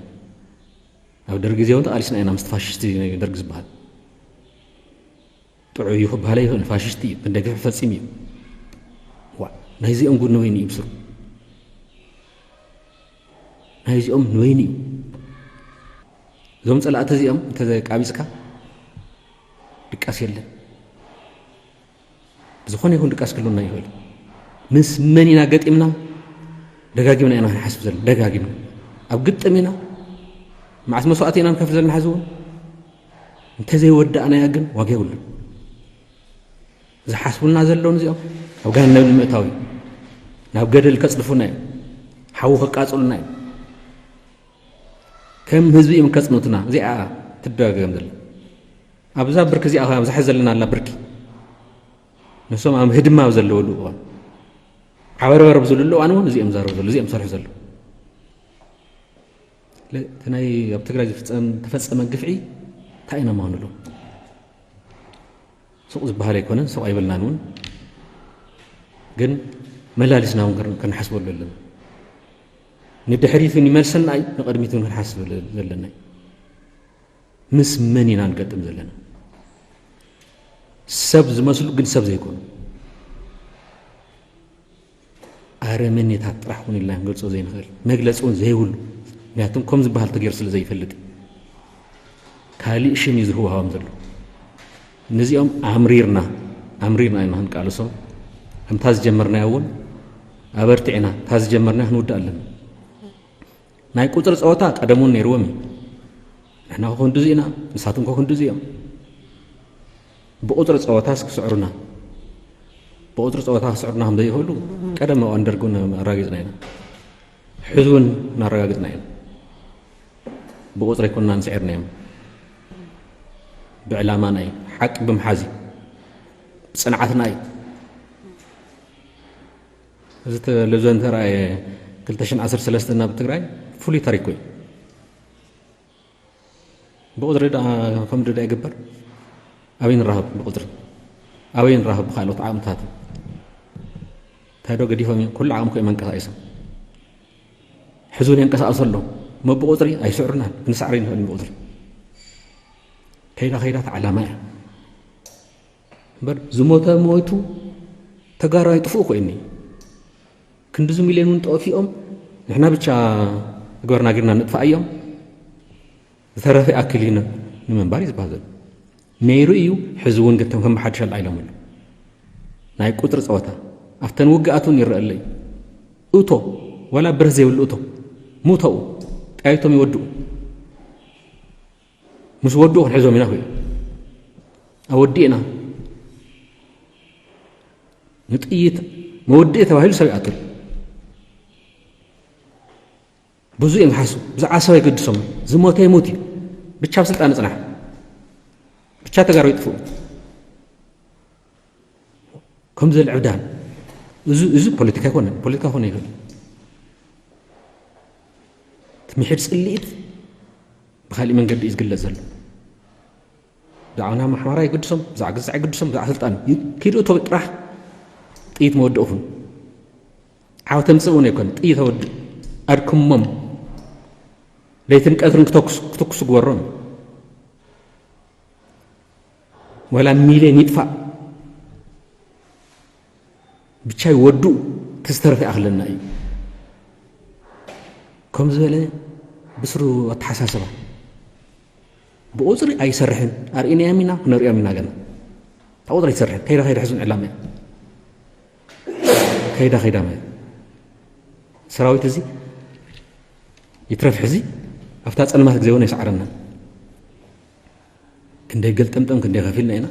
ኣብ ደርጊ ግዜ እውን ተቓሊስና ኢና ምስቲ ፋሽስቲ ደርጊ ዝበሃል። ጥዑይ እዩ ክበሃል ኣይኽእልን፣ ፋሽስቲ እዩ፣ ክንደይ ግፍዒ ፈጺሙ እዩ። ዋ፣ ናይዚኦም ጉድ ንበይኑ እዩ ምስሩ። ናይዚኦም ንበይኑ እዩ። እዞም ጸላእቲ እዚኦም እንተዘይቃቢጽካ ድቃስ የለን። ዝኾነ ይኹን ድቃስ ክህልወና ይኽእል። ምስ መን ኢና ገጢምና? ደጋጊምና ኢና ክንሓስብ ዘለና፣ ደጋጊምና። ኣብ ግጥም ኢና። መዓስ መስዋእቲ ኢና ንከፍል ዘለና? ሕዚ እውን እንተዘይወዳእናያ ግን ዋጋ የብሉን። ዝሓስቡልና ዘለዉ እዚኦም ኣብ ገሃነም ንምእታው እዩ። ናብ ገደል ከጽድፉና እዮም። ሓዊ ከቃጽሉና እዮም። ከም ህዝቢ እዮም ከጽንቱና። እዚኣ ትደጋገም ዘላ። ኣብዛ ብርኪ እዚኣ፣ ኣብዛ ሕዚ ዘለና ኣላ ብርኪ። ንሶም ኣብ ህድማ ኣብ ዘለውሉ እዋን፣ ዓበርበር ኣብ ዝብልሉ እዋን እውን እዚኦም ዛረቡ ዘለዉ፣ እዚኦም ሰርሑ ዘለዉ። ለ-፣ እቲ ናይ ኣብ ትግራይ ዝፍጸም፣ ተፈጸመ ግፍዒ እንታይ ኢና እሞ ክንብሎ? ሱቕ ዝበሃል ኣይኮነን፣ ሱቕ ኣይበልናን እውን። ግን መላሊስና እውን ክር-፣ ክንሓስበሉ ኣለና። ንድሕሪት እውን ይመልሰና እዩ፣ ንቕድሚት እውን ክንሓስብ ዘለና እዩ። ምስ መን ኢና ንገጥም ዘለና? ሰብ ዝመስሉ ግን ሰብ ዘይኮኑ ኣረመኔታት ጥራሕ እውን ኢልና ክንገልጾ ዘይንኽእል፣ መግለጺ እውን ዘይብሉ። ምክንያቱም ከም ዝበሃል ተገይሩ ስለ ዘይፈልጥ፣ ካሊእ ሽም እዩ ዝህወሃዎም ዘሎ። ነዚኦም ኣምሪርና ኣምሪርና ኢና ክንቃልሶም። ከምታ ዝጀመርናዮ እውን ኣበርቲዕና፣ እታ ዝጀመርና ክንውድእ ኣለና። ናይ ቁፅሪ ፀወታ ቀደም እውን ነይርዎም እዩ። ንሕና ኮ ክንድዚ ኢና፣ ንሳቶም ኮ ክንድዚ እዮም። ብቁፅሪ ፀወታስ ክስዕሩና፣ ብቁፅሪ ፀወታ ክስዕሩና ከም ዘይኽእሉ ቀደም እዋን ደርጊ እውን ኣረጋጊፅና ኢና። ሕዚ እውን እናረጋግፅና ኢና። ብቁፅሪ ኣይኮንና ንስዕርናዮም፣ ብዕላማና እዩ፣ ሓቂ ብምሓዝ እዩ፣ ብፅንዓትና እዩ። እዚ ቴሌቪዥን ተራእየ ክልተ ሽሕን ዓሰርተ ሰለስተን ኣብ ትግራይ ፍሉይ ታሪክ እዩ። ብቁፅሪ ደኣ ከምዚ ደኣ ይግበር? ኣበይ ንራኸብ ብቁፅሪ? ኣበይ ንራኸብ ብካልኦት ዓቕምታት? እንታይ ዶ ገዲፎም እዮም? ኩሉ ዓቕሚ እኮ እዮም ኣንቀሳቒሶም። ሕዚ እውን የንቀሳቕሱ ኣለዉ። እሞ ብቁፅሪ ኣይስዕሩናን፣ ክንስዕር ኣይንኽእልን ብቁፅሪ። ከይዳ ከይዳ እቲ ዓላማ እያ። እምበር ዝሞተ ሞይቱ፣ ተጋሩ ኣይጥፍኡ እኮ እኒ። ክንድዚ ሚልዮን እውን ጠፊኦም፣ ንሕና ብቻ ግበርና ጌርና ንጥፋእ እዮም። ዝተረፈ ይኣክል እዩ ን-፣ ንምንባር እዩ ዝበሃል ዘሎ። ነይሩ እዩ፣ ሕዚ እውን ግን ከም ብሓድሽ ኣልዓ ኢሎም ኣሎ። ናይ ቁፅሪ ፀወታ ኣብተን ውግኣት እውን ይረአ ኣሎ እዩ። እቶ፣ ዋላ ብረት ዘይብሉ እቶ፣ ሙተኡ፣ ጠያይቶም ይወድኡ። ምስ ወድኡ ክንሕዞም ኢና። ኮይኑ ኣወዲእና፣ ንጥይት መወድኢ ተባሂሉ ሰብ ይኣክል። ብዙ እዮም ዝሓስቡ። ብዛዕባ ሰብ ኣይገድሶም። ዝሞተ ይሞት እዩ። ብቻ ኣብ ስልጣን ይፅናሕ። ብቻ ተጋሩ ይጥፍኡ። ከም ዘልዕብዳን። እዚ፣ እዚ ፖለቲካ ኣይኮነን። ፖለቲካ ክኾነ ይኽእል። እቲ ምሒር ፅልኢት ብካሊእ መንገዲ እዩ ዝግለፅ ዘሎ። ብዛዕባ ናይ ኣምሓራ ይግድሶም፣ ብዛዕባ ግዛዕ ይግድሶም፣ ብዛዕባ ስልጣን እዩ። ኪድ እቶ ጥራሕ ጥይት መወድእኹም። ዓወት ተምፅእ እውን ኣይኮን፣ ጥይት ኣወድእ። ኣድክሞም። ለይትን ቀትርን ክተኩስ-፣ ክትኩስ ግበሮም። ወላ ሚልዮን ይጥፋእ። ብቻ ይወድኡ፣ እቲ ዝተረፈ ይኣኽለና እዩ። ከም ዝበለ ብስሩ ኣተሓሳስባ። ብቁፅሪ ኣይሰርሕን፣ ኣርእናዮም ኢና፣ ክነርእዮም ኢና ገና። እታ ቁፅሪ ኣይትሰርሕን፣ ከይዳ ከይዳ ሕዚ እውን ዕላማ እያ። ከይዳ ከይዳ ማለት ሰራዊት እዚ ይትረፍ ሕዚ ኣብታ ፀልማት ግዜ እውን ኣይሰዓረናን። ክንደይ ገልጠምጠም ክንደይ ከፊልና ኢና።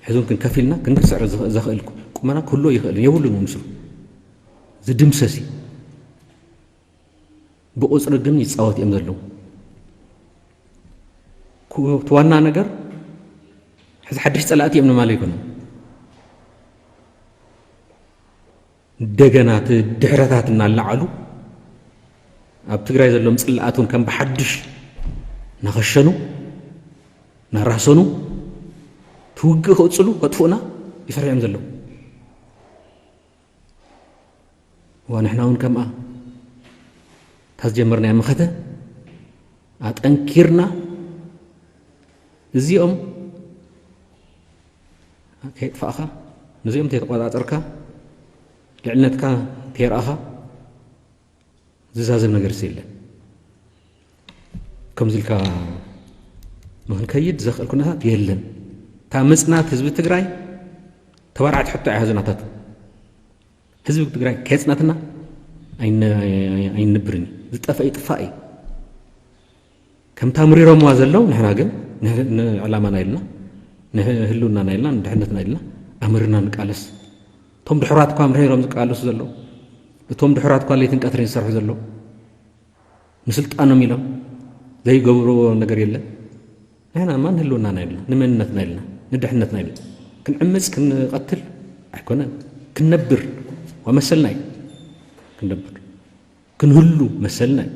ሕዚ እውን ክንከፊልና ክንስዕር ዝኽ-፣ ዘኽእል ቁመና ክህልዎ ይኽእል፣ የብሉን እውን ምስሉ። ዝድምሰስ እዩ። ብቁፅሪ ግን ይፃወት እዮም ዘለዉ። ኩ-፣ እቲ ዋና ነገር ሕዚ ሓድሽ ፀላእቲ እዮም ንማለት ኣይኮነን። እንደገና እቲ ድሕረታት እናለዓሉ ኣብ ትግራይ ዘለዎም ፅላኣት እውን ከም ብሓድሽ እናኸሸኑ እናራሰኑ እቲ ውግእ ክቕፅሉ ከጥፍኡና ይሰርሑ እዮም ዘለዉ። እዋ ንሕና እውን ከምኣ እታ ዝጀመርናያ መኸተ ኣጠንኪርና እዚኦም ከየጥፋእኻ፣ ነዚኦም እንተይተቆፃፀርካ፣ ልዕልነትካ እንተየርኣኻ ዝዛዘም ነገርስ የለን። ከምዚ ኢልካ ንክንከይድ ዘኽእል ኩነታት የለን። እታ ምፅናት ህዝቢ ትግራይ ተባራዕቲ ሕቶ እያ። ህዝናታት ህዝቢ ትግራይ ከየፅነትና ኣይነ-፣ ኣይንብርን እዩ። ዝጠፍአ ይጥፋእ እዩ። ከምታ ምሪሮምዋ ዘለዉ ንሕና ግን ንህ-፣ ንዕላማና ኢልና፣ ንህልውናና ኢልና፣ ንድሕነትና ኢልና ኣምርና ንቃለስ። እቶም ድሑራት እኳ ምሪሮም ዝቃለሱ ዘለዉ፣ እቶም ድሑራት እኳ ለይትን ቀትርን ዝሰርሑ ዘለዉ፣ ንስልጣኖም ኢሎም ዘይገብርዎ ነገር የለን። ንሕናማ ንህልውናና ኢልና፣ ንመንነትና ኢልና፣ ንድሕነትና ኢልና ክንዕምፅ፣ ክንቐትል ኣይኮነን። ክንነብር፣ ዋ መሰልና እዩ። ክንነብር፣ ክንህሉ መሰልና እዩ።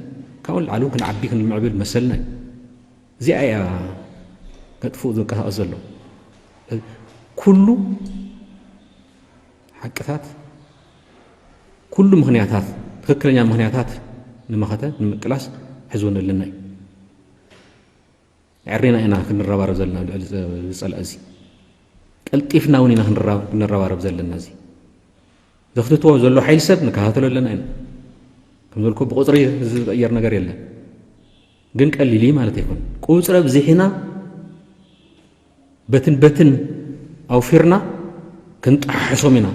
ካብኡ ንላዕሊ እውን ክንዓቢ፣ ክንምዕብል መሰልና እዩ። እዚኣ እያ ከጥፍኡ ዝንቀሳቐስ ዘሎ። ኩሉ ሓቅታት፣ ኩሉ ምኽንያታት፣ ትኽክለኛ ምኽንያታት ንመኸተ ንምቅላስ ሕዝውን ኣለና እዩ። ዕሪና ኢና ክንረባረብ ዘለና ኣብ ልዕሊ ዝጸልአ እዚ። ቀልጢፍና እውን ኢና ክንራ- ክንረባረብ ዘለና እዚ። ዘኽትትዎ ዘሎ ሓይሊ ሰብ ንከታተሎ ኣለና ኢና። ከም ዘልኩ ብቁጽሪ ዝቀየር ነገር የለን። ግን ቀሊል እዩ ማለት ኣይኮን። ቁጽሪ ኣብዚሕና በትን በትን ኣውፊርና ክንጠሓሕሶም ኢና።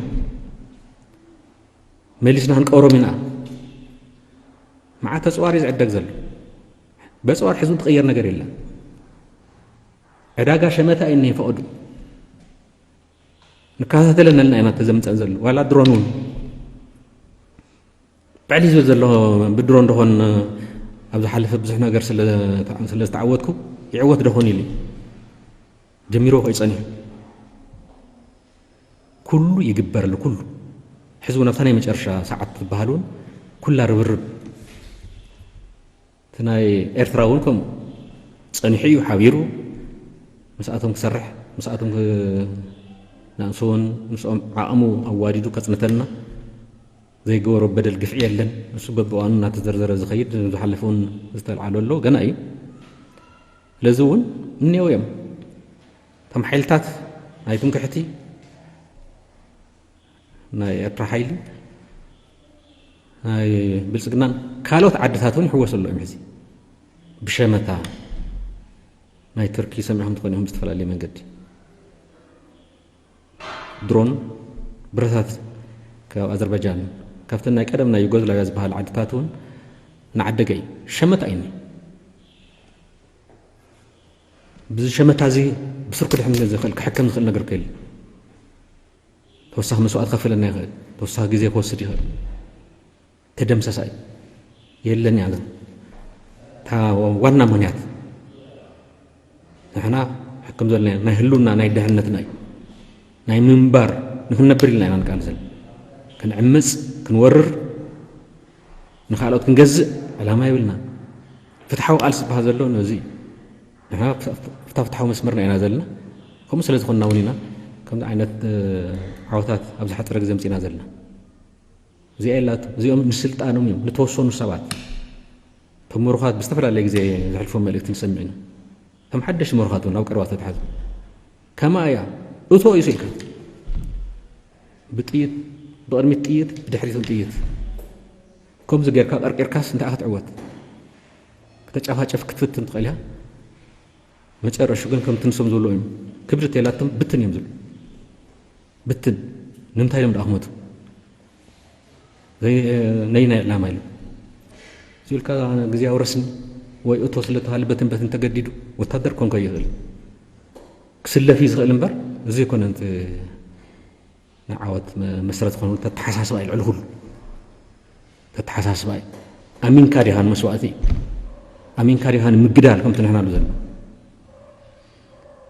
መሊስና ክንቀብሮም ኢና። መዓት ተጽዋር እዩ ዝዕደግ ዘሎ። በጽዋር ሕዝቡ ትቐየር ነገር የለን። ዕዳጋ ሸመታ እዩ እኒሄ ፈቐዱ። ንከታተለን ኣለና ኢና ተዘምፀን ዘሎ። ዋላ ድሮን እውን ብዕሊ ዝብል ዘሎ ብድሮን ደኾን ኣብ ዝሓለፈ ብዙሕ ነገር ስለ ስለ ዝተዓወትኩ ይዕወት ደኾን ኢሉ ጀሚሮ ከይጸኒሑ ኩሉ ይግበር ኣሎ። ኩሉ ሕዝቡ ናብታ ናይ መጨረሻ ሰዓት ትበሃል እውን ኩላ ርብርብ እቲ ናይ ኤርትራ እውን ከምኡ ጸኒሑ እዩ ሓቢሩ ምስኣቶም ክሰርሕ ምስኣቶም ክ- ንኣንስውን ምስኦም ዓቕሙ ኣዋዲዱ ከጽንተልና ዘይገበሮ በደል ግፍዒ የለን። እሱ በብእዋኑ እናተዘርዘረ ዝኸይድ ዝሓለፈ እውን ዝተልዓሎ ኣሎ ገና እዩ። ስለዚ እውን እኒአው እዮም እቶም ሓይልታት ናይ ትምክሕቲ ናይ ኤርትራ ሓይሊ ናይ ብልጽግናን ካልኦት ዓድታት እውን ይሕወሱ ኣለዎም ሕዚ ብሸመታ ናይ ቱርኪ ሰሚዕኹም ትኾኑ ኢኹም ብዝተፈላለየ መንገዲ ድሮን ብረታት ካብ ኣዘርባጃን ካብተን ናይ ቀደም ናይ ዩጎዝላቪያ ዝበሃል ዓድታት እውን እናዓደገ እዩ ሸመታ እዩ ብዚ ሸመታ እዚ ብስርኩ ድሕን ዝኽእል ክሕከም ዝኽእል ነገር ከይል ተወሳኺ መስዋእት ከፍለና ይኽእል ተወሳኺ ግዜ ክወስድ ይኽእል ተደምሰሳ እዩ የለን እያ እታ ዋና ምክንያት ንሕና ሕክም ዘለና ናይ ህልውና ናይ ድሕነትና እዩ ናይ ምንባር ንክንነብር ኢልና ኢና ንቃልሰል ክንዕምፅ ክንወርር ንካልኦት ክንገዝእ ዕላማ የብልና ፍትሓዊ ቃልሲ ዝበሃል ዘሎ ነዚ እዩ ንሕና ፍታ ፍትሓዊ መስመርና ኢና ዘለና ከምኡ ስለ ዝኾንና እውን ኢና ከምዚ ዓይነት ዓወታት ኣብ ዝሓፀረ ግዜ ምፅና ዘለና እዚኣ የላቱ እዚኦም ንስልጣኖም እዮም ንተወሰኑ ሰባት እቶም ምሩኻት ብዝተፈላለየ ግዜ ዘሕልፎም መልእክቲ ንሰምዕ ኢና እቶም ሓደሽቲ ምሩኻት እውን ኣብ ቀረባ ተተሓዙ ከማ እያ እቶ እዩ ስኢልካ ብጥይት ብቕድሚት ጥይት ብድሕሪቶም ጥይት ከምዚ ጌርካ ቀርቂርካስ እንታይ ክትዕወት ክተጫፋጨፍ ክትፍትን ትኽእል እያ መጨረሹ ግን ከምቲ ንሶም ዝብሉ እዮም ክብደት የላቶም ብትን እዮም ዝብሉ ብትን ንምንታይ እዮም ደኣ ክመቱ ነይናይ ዕላማ ኢሉ እዚ ኢልካ ግዜ ኣውረስኒ ወይ እቶ ስለተባሃለ በትን በትን ተገዲዱ ወታደር ኮንኮ ይኽእል ክስለፍ እዩ ዝኽእል እምበር እዚ ይኮነ ንዓወት መሰረት ዝኾኑ ተተሓሳስባ እዩ ልዕሊ ኩሉ ተተሓሳስባ እዩ ኣሚንካ ዲኻ ንመስዋእቲ ኣሚንካ ዲኻ ንምግዳል ከምቲ ንሕና ኣሎ ዘሎ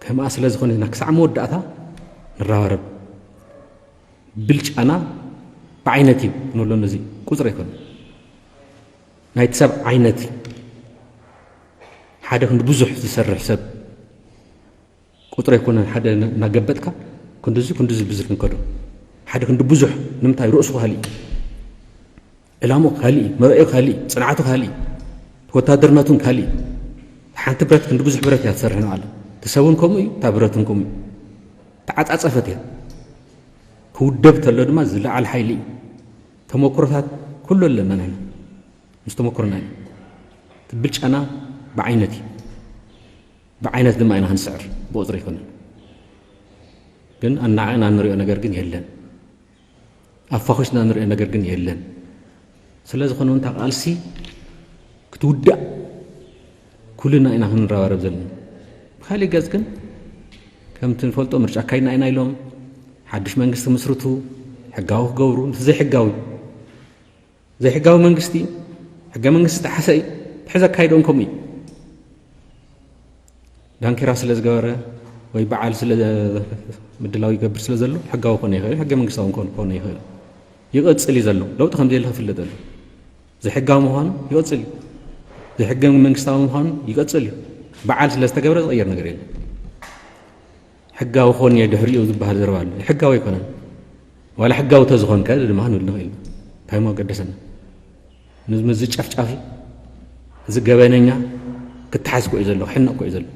ከምኣ ስለ ዝኾነ ኢና ክሳዕ መወዳእታ ንረባረብ ብልጫና ብዓይነት እዩ ክንብሎ ነዚ ቁፅሪ ኣይኮነ ናይቲ ሰብ ዓይነት እዩ ሓደ ክንዲ ብዙሕ ዝሰርሕ ሰብ ቁጥሪ ኣይኮነን ሓደ እናገበጥካ ክንድዚ ክንድዚ ብዝብል ክንከዶ ሓደ ክንዲ ብዙሕ ንምንታይ ርእሱ ካልእ ዕላሙ ካልእ መርአዩ ካልእ ፅንዓቱ ካልእ ወታደርነቱን ካልእ ሓንቲ ብረት ክንዲ ብዙሕ ብረት እያ ትሰርሕ ንዓለ እቲ ሰብን ከምኡ እዩ እታ ብረትን ከምኡ እዩ ተዓፃፀፈት እያ ክውደብ ተሎ ድማ ዝለዓል ሓይሊ እዩ ተመክሮታት ኩሉ ኣለና ንሕና ምስ ተመክሮና እዩ ትብል ጫና ብዓይነት እዩ ብዓይነት ድማ ኢና ክንስዕር ብቁፅሪ ኣይኮነን ግን ኣናዕና ንሪኦ ነገር ግን የለን ኣፋኹስና ንሪኦ ነገር ግን የለን ስለ ዝኾነ እውን እታ ቃልሲ ክትውዳእ ኩልና ኢና ክንረባረብ ዘለና ብካሊእ ገፅ ግን ከምቲ ንፈልጦ ምርጫ ኣካይድና ኢና ኢሎም ሓድሽ መንግስቲ ምስርቱ ሕጋዊ ክገብሩ ምስ ዘይሕጋዊ ዘይሕጋዊ መንግስቲ ሕገ መንግስቲ ዝጠሓሰ እዩ ሕዚ ኣካይድኦም ከምኡ እዩ ዳንኪራ ስለ ዝገበረ ወይ በዓል ስለ ምድላው ይገብር ስለ ዘሎ ሕጋዊ ኮነ ይኽእል ሕገ መንግስታዊ ኮነ ይኽእል ይቐፅል እዩ ዘሎ ለውጢ ከም ዘየለ ክፍለጥ ኣሎ ዘይሕጋዊ ምዃኑ ይቐፅል እዩ ዘይሕገ መንግስታዊ ምዃኑ ይቐፅል እዩ በዓል ስለ ዝተገብረ ዝቐየር ነገር የለን ሕጋዊ ኮን እየ ድሕሪኡ ዝበሃል ዘረባ ኣሎ ሕጋዊ ኣይኮነን ዋላ ሕጋዊ ተዝኾንከ ድማ ክንብል ንኽእል እንታይ ሞ ገደሰና ንዝመዚ ጨፍጫፊ፣ እዚ ገበነኛ ክትሓዝ እኮ እዩ ዘሎ፣ ክሕነቕ እኮ እዩ ዘሎ።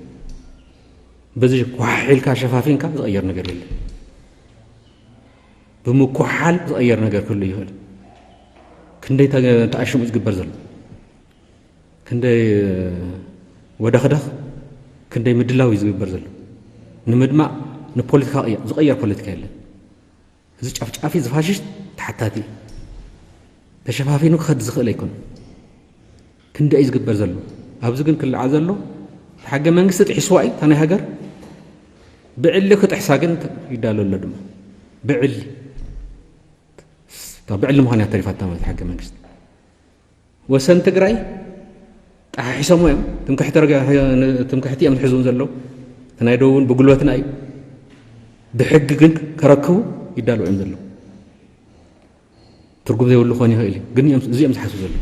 በዚ ኳሕ ኢልካ ሸፋፊንካ ዝቕየር ነገር የለን። ብምኩሓል ዝቕየር ነገር ክህሉ ይኽእል። ክንደይ ተኣሽሙ ዝግበር ዘሎ፣ ክንደይ ወደኽደኽ፣ ክንደይ ምድላው እዩ ዝግበር ዘሎ። ንምድማቕ ንፖለቲካ ዝቕየር ፖለቲካ የለን። እዚ ጨፍጫፊ፣ እዚ ፋሽስት ተሓታቲ እዩ። ተሸፋፊኑ ክኸድ ዝኽእል ኣይኮን። ክንደይ እዩ ዝግበር ዘሎ? ኣብዚ ግን ክልዓል ዘሎ፣ እቲ ሕገ መንግስቲ ጥሒስዋ እዩ እታ ናይ ሃገር። ብዕሊ ክጥሕሳ ግን ይዳሎ ኣሎ ድማ። ብዕሊ። እታ ብዕሊ ምዃን እያ ተሪፋታ ማለት ሕገ መንግስቲ። ወሰን ትግራይ ጠሓሒሶሞ እዮም። ትምክሕቲ ረጋ-፣ ትምክሕቲ እዮም ዝሕዝውን ዘለዉ። እቲ ናይ ደቡብን ብጉልበትና እዩ። ብሕጊ ግን ከረክቡ ይዳለዉ እዮም ዘለዉ። ትርጉም ዘይብሉ ክኾን ይኽእል እዩ። ግን እዮም፣ እዚኦም ዝሓስቡ ዘለዉ።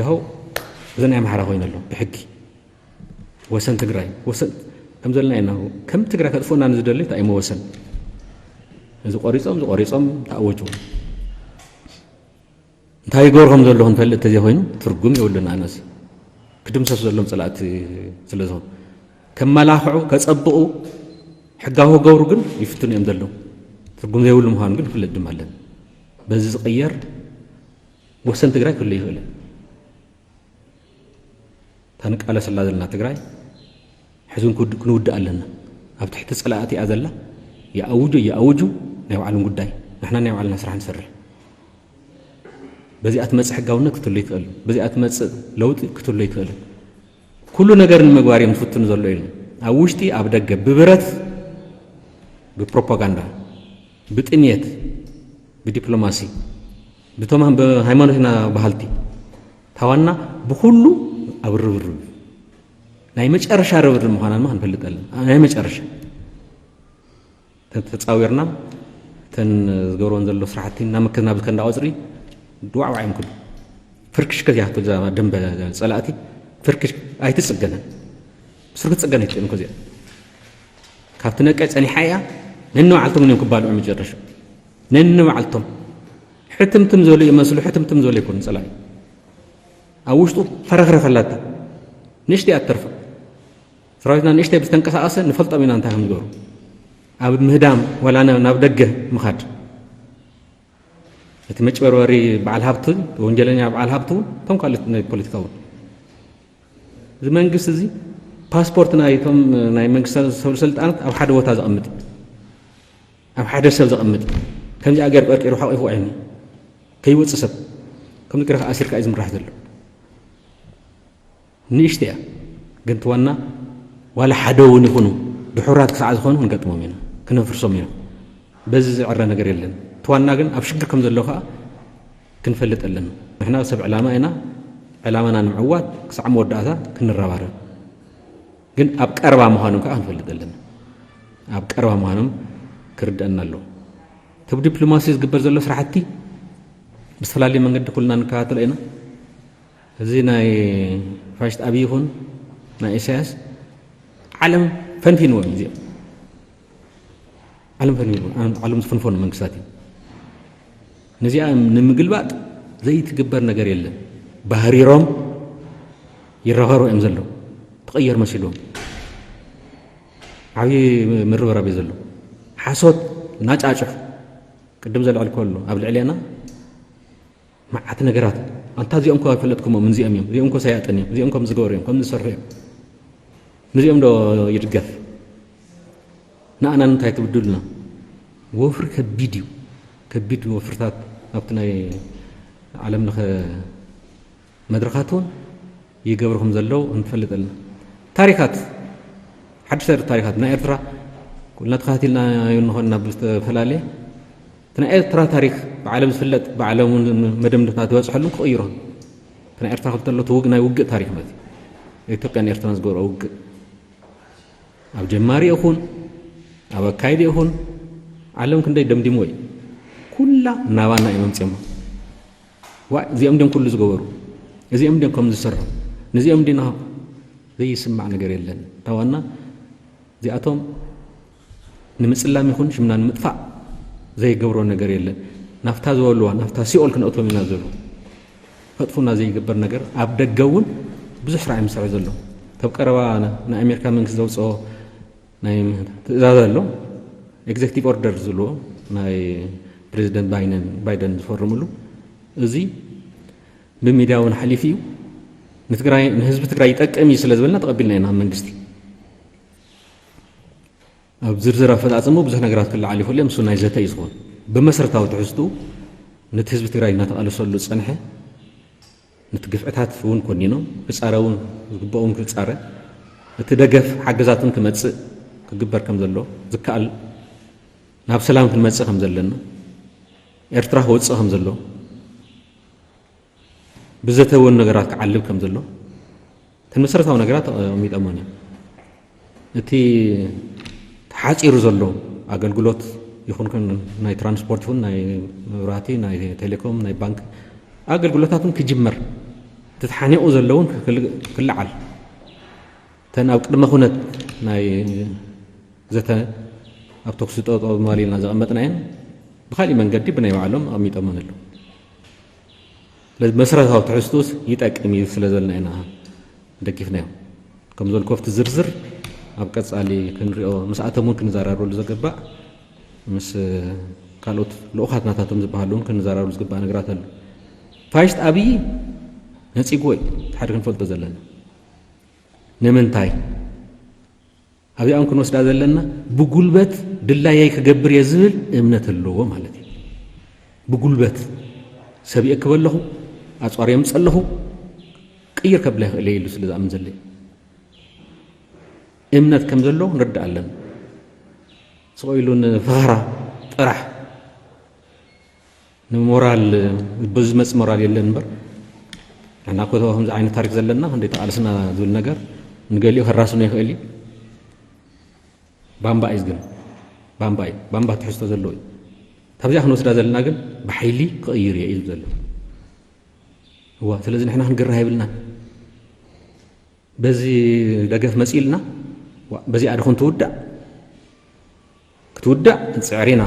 ያው እዚ ናይ ኣምሓራ ኮይኑ ኣሎ ብሕጊ። ወሰን ትግራይ፣ ወሰን ከም ዘለና ኢና። ከም ትግራይ ከጥፍኡና ንዝደሊ እንታይ እዩ መወሰን? እዚ ቆሪጾም፣ እዚ ቆሪጾም ተኣወጁ። እንታይ ይገብሩ ከም ዘለኹ ንፈልጥ እንተዘይኮይኑ ትርጉም የብሉን። ኣነሲ ክድምሰሱ ዘለዎም ጸላእቲ ስለ ዝኾኑ ከመላኽዑ፣ ከጸብቑ፣ ሕጋዊ ክገብሩ ግን ይፍትኑ እዮም ዘለዉ። ትርጉም ዘይብሉ ምዃኑ ግን ክፍለጥ ድማ ኣለና። በዚ ዝቕየር ወሰን ትግራይ ክህሉ ይኽእል እዩ። እታ ንቃለሰላ ዘለና ትግራይ ሕዚ እውን ክውድ-፣ ክንውድእ ኣለና። ኣብ ትሕቲ ጸላእቲ እያ ዘላ። ይኣውጁ፣ ይኣውጁ፣ ናይ ባዕሎም ጉዳይ። ንሕና ናይ ባዕልና ስራሕ ንሰርሕ። በዚኣ ትመጽእ ሕጋውነት ክትህሉ ይትኽእል። በዚኣ ትመጽእ ለውጢ ክትህሉ ይትኽእል። ኩሉ ነገር ንምግባር እዮም ዝፍትኑ ዘሎ ኢሉ። ኣብ ውሽጢ፣ ኣብ ደገ፣ ብብረት፣ ብፕሮፓጋንዳ፣ ብጥሜት፣ ብዲፕሎማሲ፣ ብቶም ብሃይማኖትና በሃልቲ፣ ታዋና ብኹሉ ኣብ ርብርብ፣ ናይ መጨረሻ ርብርብ ምዃና ድማ ክንፈልጥ ኣለና። ናይ መጨረሻ። ተ-፣ ተጻዊርና፣ እተን ዝገብርወን ዘሎ ስራሕቲ እናመከትና ብከንዳ ቆጽሪ ድዋዕዋዕ እዮም ክብሉ። ፍርክሽከት እያ ክትብል እዛ ደንበ ጸላእቲ፣ ፍርክሽ ኣይትጽገንን። ብስሩ ክትጽገን ኣይትኽእልን እኮ እዚኣ። ካብቲ ነቀ ጸኒሓ እያ፣ ነንባዕልቶም እዮም ክባልዑ መጨረሻ። ነንባዕልቶም። ሕትምትም ዝበሉ ይመስሉ፣ ሕትምትም ዝበሉ ኣይኮኑን ጸላኢ። ኣብ ውሽጡ ፈረኽረኽ ኣላታ። ንእሽተይ እያ ትተርፋ። ሰራዊትና ንእሽተይ ብዝተንቀሳቐሰ ንፈልጦም ኢና እንታይ ከም ዝገብሩ። ኣብ ምህዳም ዋላ ና-፣ ናብ ደገ ምኻድ። እቲ መጭበርበሪ በዓል ሃብቲ፣ ወንጀለኛ በዓል ሃብቲ እውን፣ እቶም ካልኦት ናይ ፖለቲካ እውን። እዚ መንግስቲ እዚ ፓስፖርት ናይቶም ናይ መንግስቲ ሰብ ስልጣናት ኣብ ሓደ ቦታ ዘቐምጥ፣ ኣብ ሓደ ሰብ ዘቐምጥ፣ ከምዚኣ ገይሩ ቀርቂሩ ሓቂፉ ኣይኒ ከይወፅእ ሰብ ከምዚ ገይርካ ኣሲርካ እዩ ዝምራሕ ዘሎ። ንእሽቲ እያ ግን ትዋና ዋላ ሓደ እውን ይኹኑ ድሑራት ክሳዕ ዝኾኑ ክንገጥሞም ኢና፣ ክነፍርሶም ኢና። በዚ ዝዕረ ነገር የለን። ትዋና ግን ኣብ ሽግር ከም ዘሎ ከዓ ክንፈልጥ ኣለና። ንሕና ሰብ ዕላማ ኢና፣ ዕላማና ንምዕዋት ክሳዕ መወዳእታ ክንረባረብ። ግን ኣብ ቀረባ ምዃኖም ከዓ ክንፈልጥ ኣለና። ኣብ ቀረባ ምዃኖም ክርደአና ኣለዎ። እቲ ብዲፕሎማሲ ዝግበር ዘሎ ስራሕቲ ብዝተፈላለየ መንገዲ ኩልና ንከታተሎ ኢና። እዚ ናይ ፋሽስት ኣብይ ይኹን ናይ ኢሳያስ ዓለም ፈንፊንዎም እዩ እዚኦም። ዓለም ፈንፊንዎም፣ ዓለም ዝፈንፈኑ መንግስታት እዩ። ነዚኣ ንምግልባጥ ዘይትግበር ነገር የለን። ባህሪሮም ይረኸሩ እዮም ዘለዉ። ትቕየር መሲልዎም። ዓብዪ ምርብራብ እዩ ዘሎ። ሓሶት ናጫጭሑ። ቅድም ዘልዐልኩዎ ኣሎ። ኣብ ልዕሌና መዓት ነገራት። ኣንታ እዚኦም እኮ ኣይፈለጥኩሞም፣ እዚኦም እዮም። እዚኦም እኮ ሰያጥን እዮም። እዚኦም ከም ዝገበሩ እዮም፣ ከም ዝሰርሑ እዮም። ንዚኦም ዶ ይድገፍ? ንኣና እንታይ ትብድሉና? ወፍሪ ከቢድ እዩ። ከቢድ ወፍርታት ኣብቲ ናይ ዓለም ለኸ መድረኻት እውን ይገብሩ ከም ዘለዉ ንፈልጥ ኣለና። ታሪኻት፣ ሓድሽ ታሪኽ፣ ታሪኻት ናይ ኤርትራ ኩልና ተኸታቲልና ይንኾን ናብ ዝተፈላለየ እቲ ናይ ኤርትራ ታሪኽ ብዓለም ዝፍለጥ፣ ብዓለም እውን መደምደምታ ዝበፅሐሉ ክቕይሮ። እቲ ናይ ኤርትራ ክልተ ኣሎ፣ እቲ ውግ-፣ ናይ ውግእ ታሪኽ ማለት እዩ። ኢትዮጵያን ኤርትራን ዝገብሮ ውግእ። ኣብ ጀማሪ ይኹን፣ ኣብ ኣካይዲ ይኹን፣ ዓለም ክንደይ ደምዲሞ እዩ። ኩላ ናባና እዮም ኣምፅዮሞ። ዋ፣ እዚኦም ድዮም ኩሉ ዝገበሩ? እዚኦም ድዮም ከም ዝሰርሑ? ንዚኦም ዲና ዘይስማዕ ነገር የለን። እታ ዋና እዚኣቶም ንምጽላም ይኹን ሽምና ንምጥፋእ ዘይገብሮ ነገር የለን። ናብታ ዝበልዋ፣ ናብታ ሲኦል ክንእቶም ኢና ዝብሉ። ፈጥፉና ዘይገብር ነገር ኣብ ደገ እውን ብዙሕ ስራሕ እዩ ዝሰርሕ ዘሎ። ካብ ቀረባ ናይ ኣሜሪካ መንግስቲ ዘውፅኦ ናይ ትእዛዝ ኣሎ፣ ኤግዜክቲቭ ኦርደር ዝብልዎ፣ ናይ ፕሬዚደንት ባይደን ዝፈርምሉ። እዚ ብሚድያ እውን ሓሊፉ እዩ። ንትግራይ ንህዝቢ ትግራይ ይጠቅም እዩ ስለ ዝበልና ተቐቢልና ኢና መንግስቲ። ኣብ ዝርዝር ኣፈፃፅሙ ብዙሕ ነገራት ክለዓል ይኽእል እዮም። እሱ ናይ ዘተ እዩ ዝኾን። ብመሰረታዊ ትሕዝቱ ነቲ ህዝቢ ትግራይ እናተቓለሰሉ ዝፀንሐ፣ ነቲ ግፍዕታት እውን ኮኒኖም ክፃረ እውን ዝግበኦም ክፃረ፣ እቲ ደገፍ ሓገዛትን ክመፅእ ክግበር ከም ዘሎ ዝከኣል፣ ናብ ሰላም ክንመፅእ ከም ዘለና፣ ኤርትራ ክወፅእ ከም ዘሎ፣ ብዘተ እውን ነገራት ክዓልብ ከም ዘሎ፣ እተን መሰረታዊ ነገራት ኣቐሚጠሞን እዮም። እቲ ተሓፂሩ ዘሎ ኣገልግሎት ይኹን፣ ናይ ትራንስፖርት ይኹን፣ ናይ መብራህቲ፣ ናይ ቴሌኮም፣ ናይ ባንክ ኣገልግሎታት እውን ክጅመር፣ እቲ ተሓኒቑ ዘሎ እውን ክል- ክልዓል፣ እተን ኣብ ቅድመ ኩነት ናይ ዘተ ኣብ ተኩሲ ጠጠው ምባል ኢልና ዘቐመጥናየን ብካሊእ መንገዲ ብናይ ባዕሎም ኣቐሚጠሞን ኣለዉ። ስለዚ መሰረታዊ ትሕዝቱስ ይጠቅም እዩ ስለ ዘለና ኢና ደጊፍናዮ። ከም ዘልኮ ኣብቲ ዝርዝር ኣብ ቀጻሊ ክንሪኦ፣ ምስ ኣቶም እውን ክንዘራረበሉ ዘገባእ፣ ምስ ካልኦት ልኡኻት ናታቶም ዝበሃሉ እውን ክንዘራረበሉ ዝግባእ ነገራት ኣሎ። ፋሽስት ኣብይ ነጺግዎ እዩ፣ እቲ ሓደ ክንፈልጦ ዘለና። ንምንታይ? ኣብዚኣም ክንወስዳ ዘለና ብጉልበት ድላየይ ክገብር እየ ዝብል እምነት ኣለዎ ማለት እዩ። ብጉልበት ሰብ ይእክብ ኣለኹ፣ ኣፅዋር የምፅ ኣለኹ፣ ቅይር ከብላ ይኽእል እየ ኢሉ ስለ ዝኣምን ዘሎ እዩ። እምነት ከም ዘለዎ ንርዳእ ኣለና። ስቕ ኢሉ ንፈኸራ ጥራሕ ንሞራል፣ በዚ ዝመጽእ ሞራል የለን እምበር፣ ንሕና እኮ ከምዚ ዓይነት ታሪክ ዘለና፣ ክንደይ ተቓልስና ዝብል ነገር ንገሊኡ ከራስኖ ይኽእል እዩ። ባምባ እዩ ግን፣ ባምባ እዩ፣ ባምባ ትሕዝቶ ዘለዎ እዩ። ካብዚኣ ክንወስዳ ዘለና ግን ብሓይሊ ክቕይር እየ እዩ ዝብል ዘሎ። እዋ፣ ስለዚ ንሕና ክንግርህ የብልናን። በዚ ደገፍ መጺእልና፣ ዋ፣ በዚኣ ዶ ክንትውዳእ? ክትውዳእ ንጽዕር ኢና።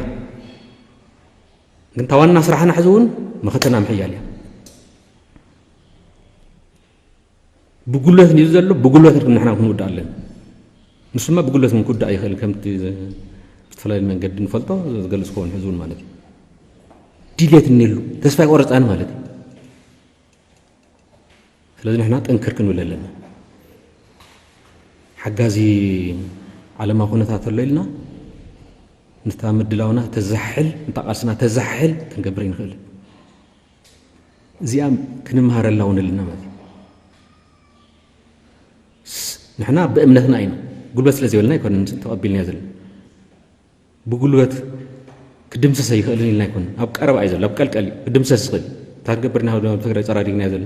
ግን እታ ዋና ስራሕና ሕዚ እውን መኸተና ምሕያል እያ። ብጉልበት እዩ ዘሎ፣ ብጉልበት ንሕና ክንውዳእ ኣለና። ንሱማ ብጉልበት እውን ክውዳእ ይኽእል፣ ከምቲ ብዝተፈላለየ መንገዲ ንፈልጦ ዝገልጽ ክኸውን ሕዚ እውን ማለት እዩ። ድሌት እኒሉ፣ ተስፋ ኣይቆረጻን ማለት እዩ። ስለዚ ንሕና ጥንክር ክንብል ኣለና። ሓጋዚ ዓለማዊ ኩነታት ኣሎ ኢልና፣ ነታ ምድላውና ተዛሕል፣ ነታ ቃልስና ተዛሕል ክንገብር ኣይንኽእልን። እዚኣ ክንመሃረላ እውን ኣለና ማለት እዩ። ስ-፣ ንሕና ብእምነትና ኢና፣ ጉልበት ስለ ዘይብልና ኣይኮነን ተቐቢልናዮ ዘለና። ብጉልበት ክድምሰስ ኣይኽእልን ኢልና ኣይኮነን። ኣብ ቀረባ እዩ ዘሎ፣ ኣብ ቀልቀል እዩ። ክድምሰስ ዝኽእል። እታ ትገብርና ኣብ ትግራይ ጸራሪግና እዩ ዘሎ።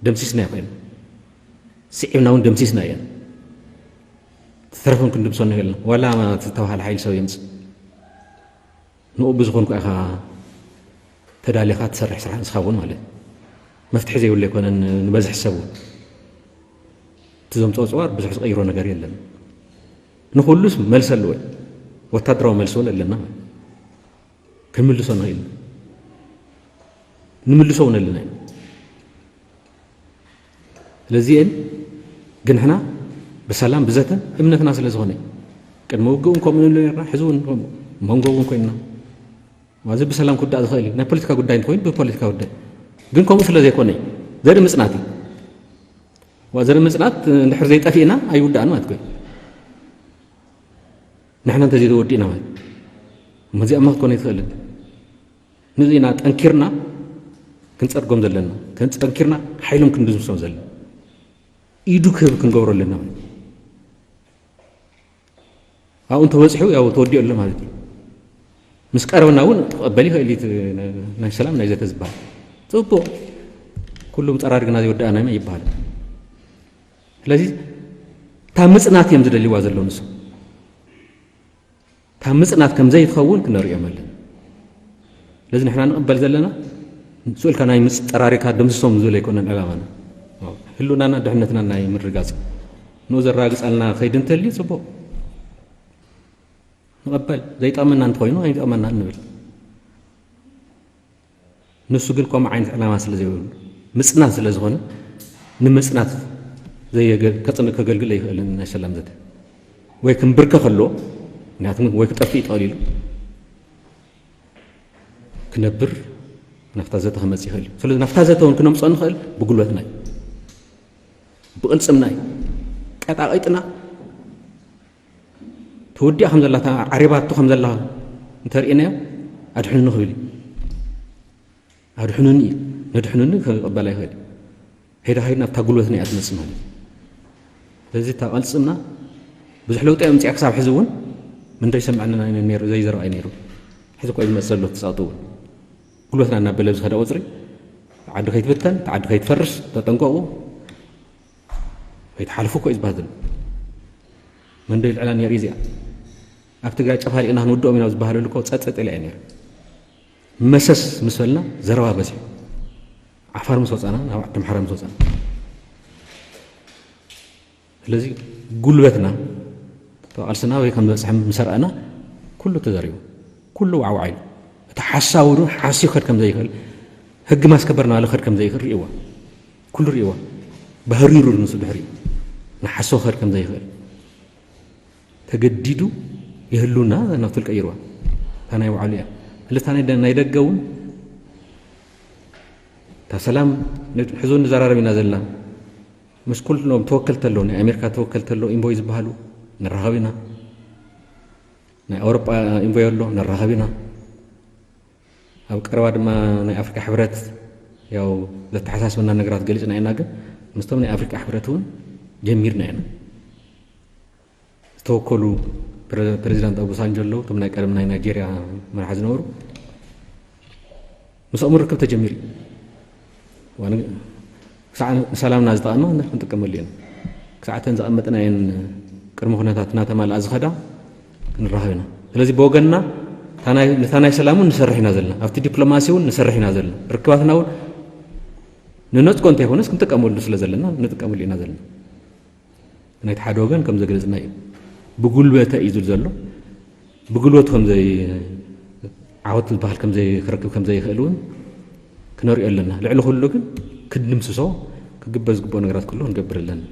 ደምሲስና ይኽእል። ስዒብና እውን ደምሲስና እየን። ዝተረፈን ክንድምሶ ንኽእል ኢና። ዋላ ዝተባሃለ ሓይሊ ሰብ የምጽእ። ንኡ ብዝኾንኩ ኢኻ ተዳሊኻ ትሰርሕ ስራሕ ንስኻ እውን ማለት እዩ። መፍትሒ ዘይብሉ ኣይኮነን ንበዝሒ ሰብ እውን። እቲ ዘምፅኦ ፅዋር ብዙሕ ዝቐይሮ ነገር የለን። ንኹሉስ መልሲ ኣለዎ። ወታደራዊ መልሲ እውን ኣለና። ክንምልሶ ንኽእል ኢና። ንምልሶ እውን ኣለና ኢና። ስለዚኤን ግን ንሕና ብሰላም ብዘተ እምነትና ስለ ዝኾነ እዩ። ቅድሚ ውግእ እውን ከምኡ ንብሎ ነርና፣ ሕዚ እውን ከምኡ። መንጎ እውን ኮይንና። እዚ ብሰላም ክውዳእ ዝኽእል እዩ። ናይ ፖለቲካ ጉዳይ እንተኾይኑ ብፖለቲካ ጉዳይ። ግን ከምኡ ስለ ዘይኮነ እዩ። ዘርኢ ምጽናት እዩ። ዋ፣ ዘርኢ ምጽናት እንድሕር ዘይጠፊእና ኣይውዳእን ማለት ኮይኑ። ንሕና እንተዘይተወዲእና ማለት። እዚኣማ ክትኮነ ኣይትኽእልን። ነዚ ኢና ጠንኪርና ክንጸርጎም ዘለና። ክንጸንኪርና ሓይሎም ክንድምስሶም ዘለና። ኢዱ ክህብ ክንገብሮ ኣለና ማለት። ኣብኡ እንተበጺሑ ያው ተወዲኡ ኣሎ ማለት እዩ። ምስ ቀረበና እውን ክቐበል ይኽእል እዩ፣ እቲ ናይ ሰላም ናይ ዘተ ዝበሃል። ጽቡቕ። ኩሉ ምጸራርግና ዘይወዳእና ኢና ይበሃል። ስለዚ እታ ምጽናት እዮም ዝደልይዋ ዘለዉ ንሶም። እታ ምጽናት ከም ዘይትኸውን ክነርእዮም ኣለና። ስለዚ ንሕና ንቕበል ዘለና ስኡልካ ናይ ምጽ-፣ ጸራሪካ ደምስሶም ዝብል ኣይኮነን ዕላማና። ህልውናና ድሕነትና ናይ ምርጋጽ። ንኡ ዘረጋግጻልና ከይዲ እንተልዩ ጽቡቕ። ንቐበል። ዘይጠቕመና እንተኾይኑ ኣይጠቕመና ንብል። ንሱ ግን ከምኡ ዓይነት ዕላማ ስለ ዘይብሉ፣ ምጽናት ስለ ዝኾነ፣ ንምጽናት ከገልግል ኣይኽእልን ናይ ሰላም ዘተ። ወይ ክምብርከኽ ኣለዎ፣ ምክንያቱ ወይ ክጠፍእ ይኽእል ኢሉ ክነብር፣ ናፍታ ዘተ ክመጽእ ይኽእል እዩ። ስለዚ ናፍታ ዘተ እውን ክነምጽኦ ንኽእል ብጉልበትና እዩ፣ ብቕልጽምና እዩ። ቀጣቒጥና ተወዲኣ ከም ዘላ፣ ዓሪባቶ ከም ዘላ እንተርእናዮ፣ ኣድሕኑኒ ክብል እዩ። ኣድሕኑኒ እዩ። ነድሕኑኒ ክቕበል ኣይኽእል። ሄዳ ሄድ ናብታ ጉልበትና እያ ትመጽእ ማለት እዩ። ስለዚ እታ ቅልጽምና ብዙሕ ለውጢ እያ ኣምጺኣ። ክሳብ ሕዚ እውን ምን ዘይሰምዐና ነይሩ፣ ዘይዘረባ እዩ ነይሩ። ሕዚ እኮ እዩ ዝመጽእ ዘሎ እቲ ጸቕጢ እውን። ጉልበትና እናበለ ብዝኸደ ቁጽሪ ዓዲ ከይትብተን፣ እቲ ዓዲ ከይትፈርስ ተጠንቀቑ፣ ከይትሓልፉ እኮ እዩ ዝበሃል ዘሎ። መንዶ ይልዕላ ነይሩ እዚኣ። ኣብ ትግራይ ጨፋሊቕና ክንውድኦም ኢና ዝበሃለሉ እኮ ጸጥ ጸጥ ኢላ እያ ነይሩ። መሰስ ምስ በልና ዘረባ በዚሑ። ዓፋር ምስ ወጻና፣ ናብ ዓዲ ኣምሓራ ምስ ወጻና። ስለዚ ጉልበትና፣ ቃልስና ወይ ከም ዝበጽሐ ምስ ኣርኣና፣ ኩሉ ተዘሪቡ፣ ኩሉ ዋዕዋዕ ኢሉ። እቲ ሓሳዊ እውን ሓስዩ ክኸድ ከም ዘይኽእል፣ ህጊ ማስከበር እናበለ ክኸድ ከም ዘይኽእል ርእይዋ። ኩሉ ርእይዋ። ባህሪሩ ንሱ ድሕሪኡ ንሓሶ ክኸድ ከም ዘይኽእል ተገዲዱ የህልውና ናብቲ ቀይርዋ። እታ ናይ ባዕሉ እያ። ስለዚ እታ ናይ ደ-፣ ናይ ደገ እውን እታ ሰላም ን-፣ ሕዚ እውን ንዘራረብ ኢና ዘለና። ምስ ኩሎም ተወከልቲ ኣለዉ፣ ናይ ኣሜሪካ ተወከልቲ ኣለዉ፣ ኢንቮይ ዝበሃሉ ንራኸብ ኢና። ናይ ኣውሮጳ ኢንቮይ ኣሎ፣ ንራኸብ ኢና። ኣብ ቀረባ ድማ ናይ ኣፍሪካ ሕብረት ያው ዘተሓሳስበና ነገራት ገሊጽና ኢና፣ ግን ምስቶም ናይ ኣፍሪካ ሕብረት እውን ጀሚርና ኢና። ዝተወከሉ ፕረ-፣ ፕሬዚዳንት ኦባሳንጆ ኣለዉ፣ እቶም ናይ ቀደም ናይ ናይጄርያ መራሒ ዝነበሩ፣ ምስኦም ርክብ ተጀሚሩ እዩ። ዋን-፣ ክሳዕ ንሰላምና ዝጠቐማ ክንጥቀመሉ ኢና። ክሳዕ እተን ዘቐመጥናየን ቅድመ ኩነታት እናተማልኣ ዝኸዳ ክንራኸብ ኢና። ስለዚ ብወገንና እታ ናይ፣ ነታ ናይ ሰላም እውን ንሰርሕ ኢና ዘለና፣ ኣብቲ ዲፕሎማሲ እውን ንሰርሕ ኢና ዘለና፣ ርክባትና እውን ንነጽጎ እንተይኮነስ ክንጥቀመሉ ስለ ዘለና ንጥቀመሉ ኢና ዘለና። ናይቲ ሓደ ወገን ከም ዘገለጽና እዩ። ብጉልበተ እዩ ዝብል ዘሎ። ብጉልበቱ ከም ዘይ-፣ ዓወት ዝበሃል ከም ዘይክረክብ ከም ዘይኽእል እውን ክነርእዮ ኣለና። ልዕሊ ኩሉ ግን ክንድምስሶ ክግበር ዝግብኦ ነገራት ኩሉ ክንገብር ኣለና።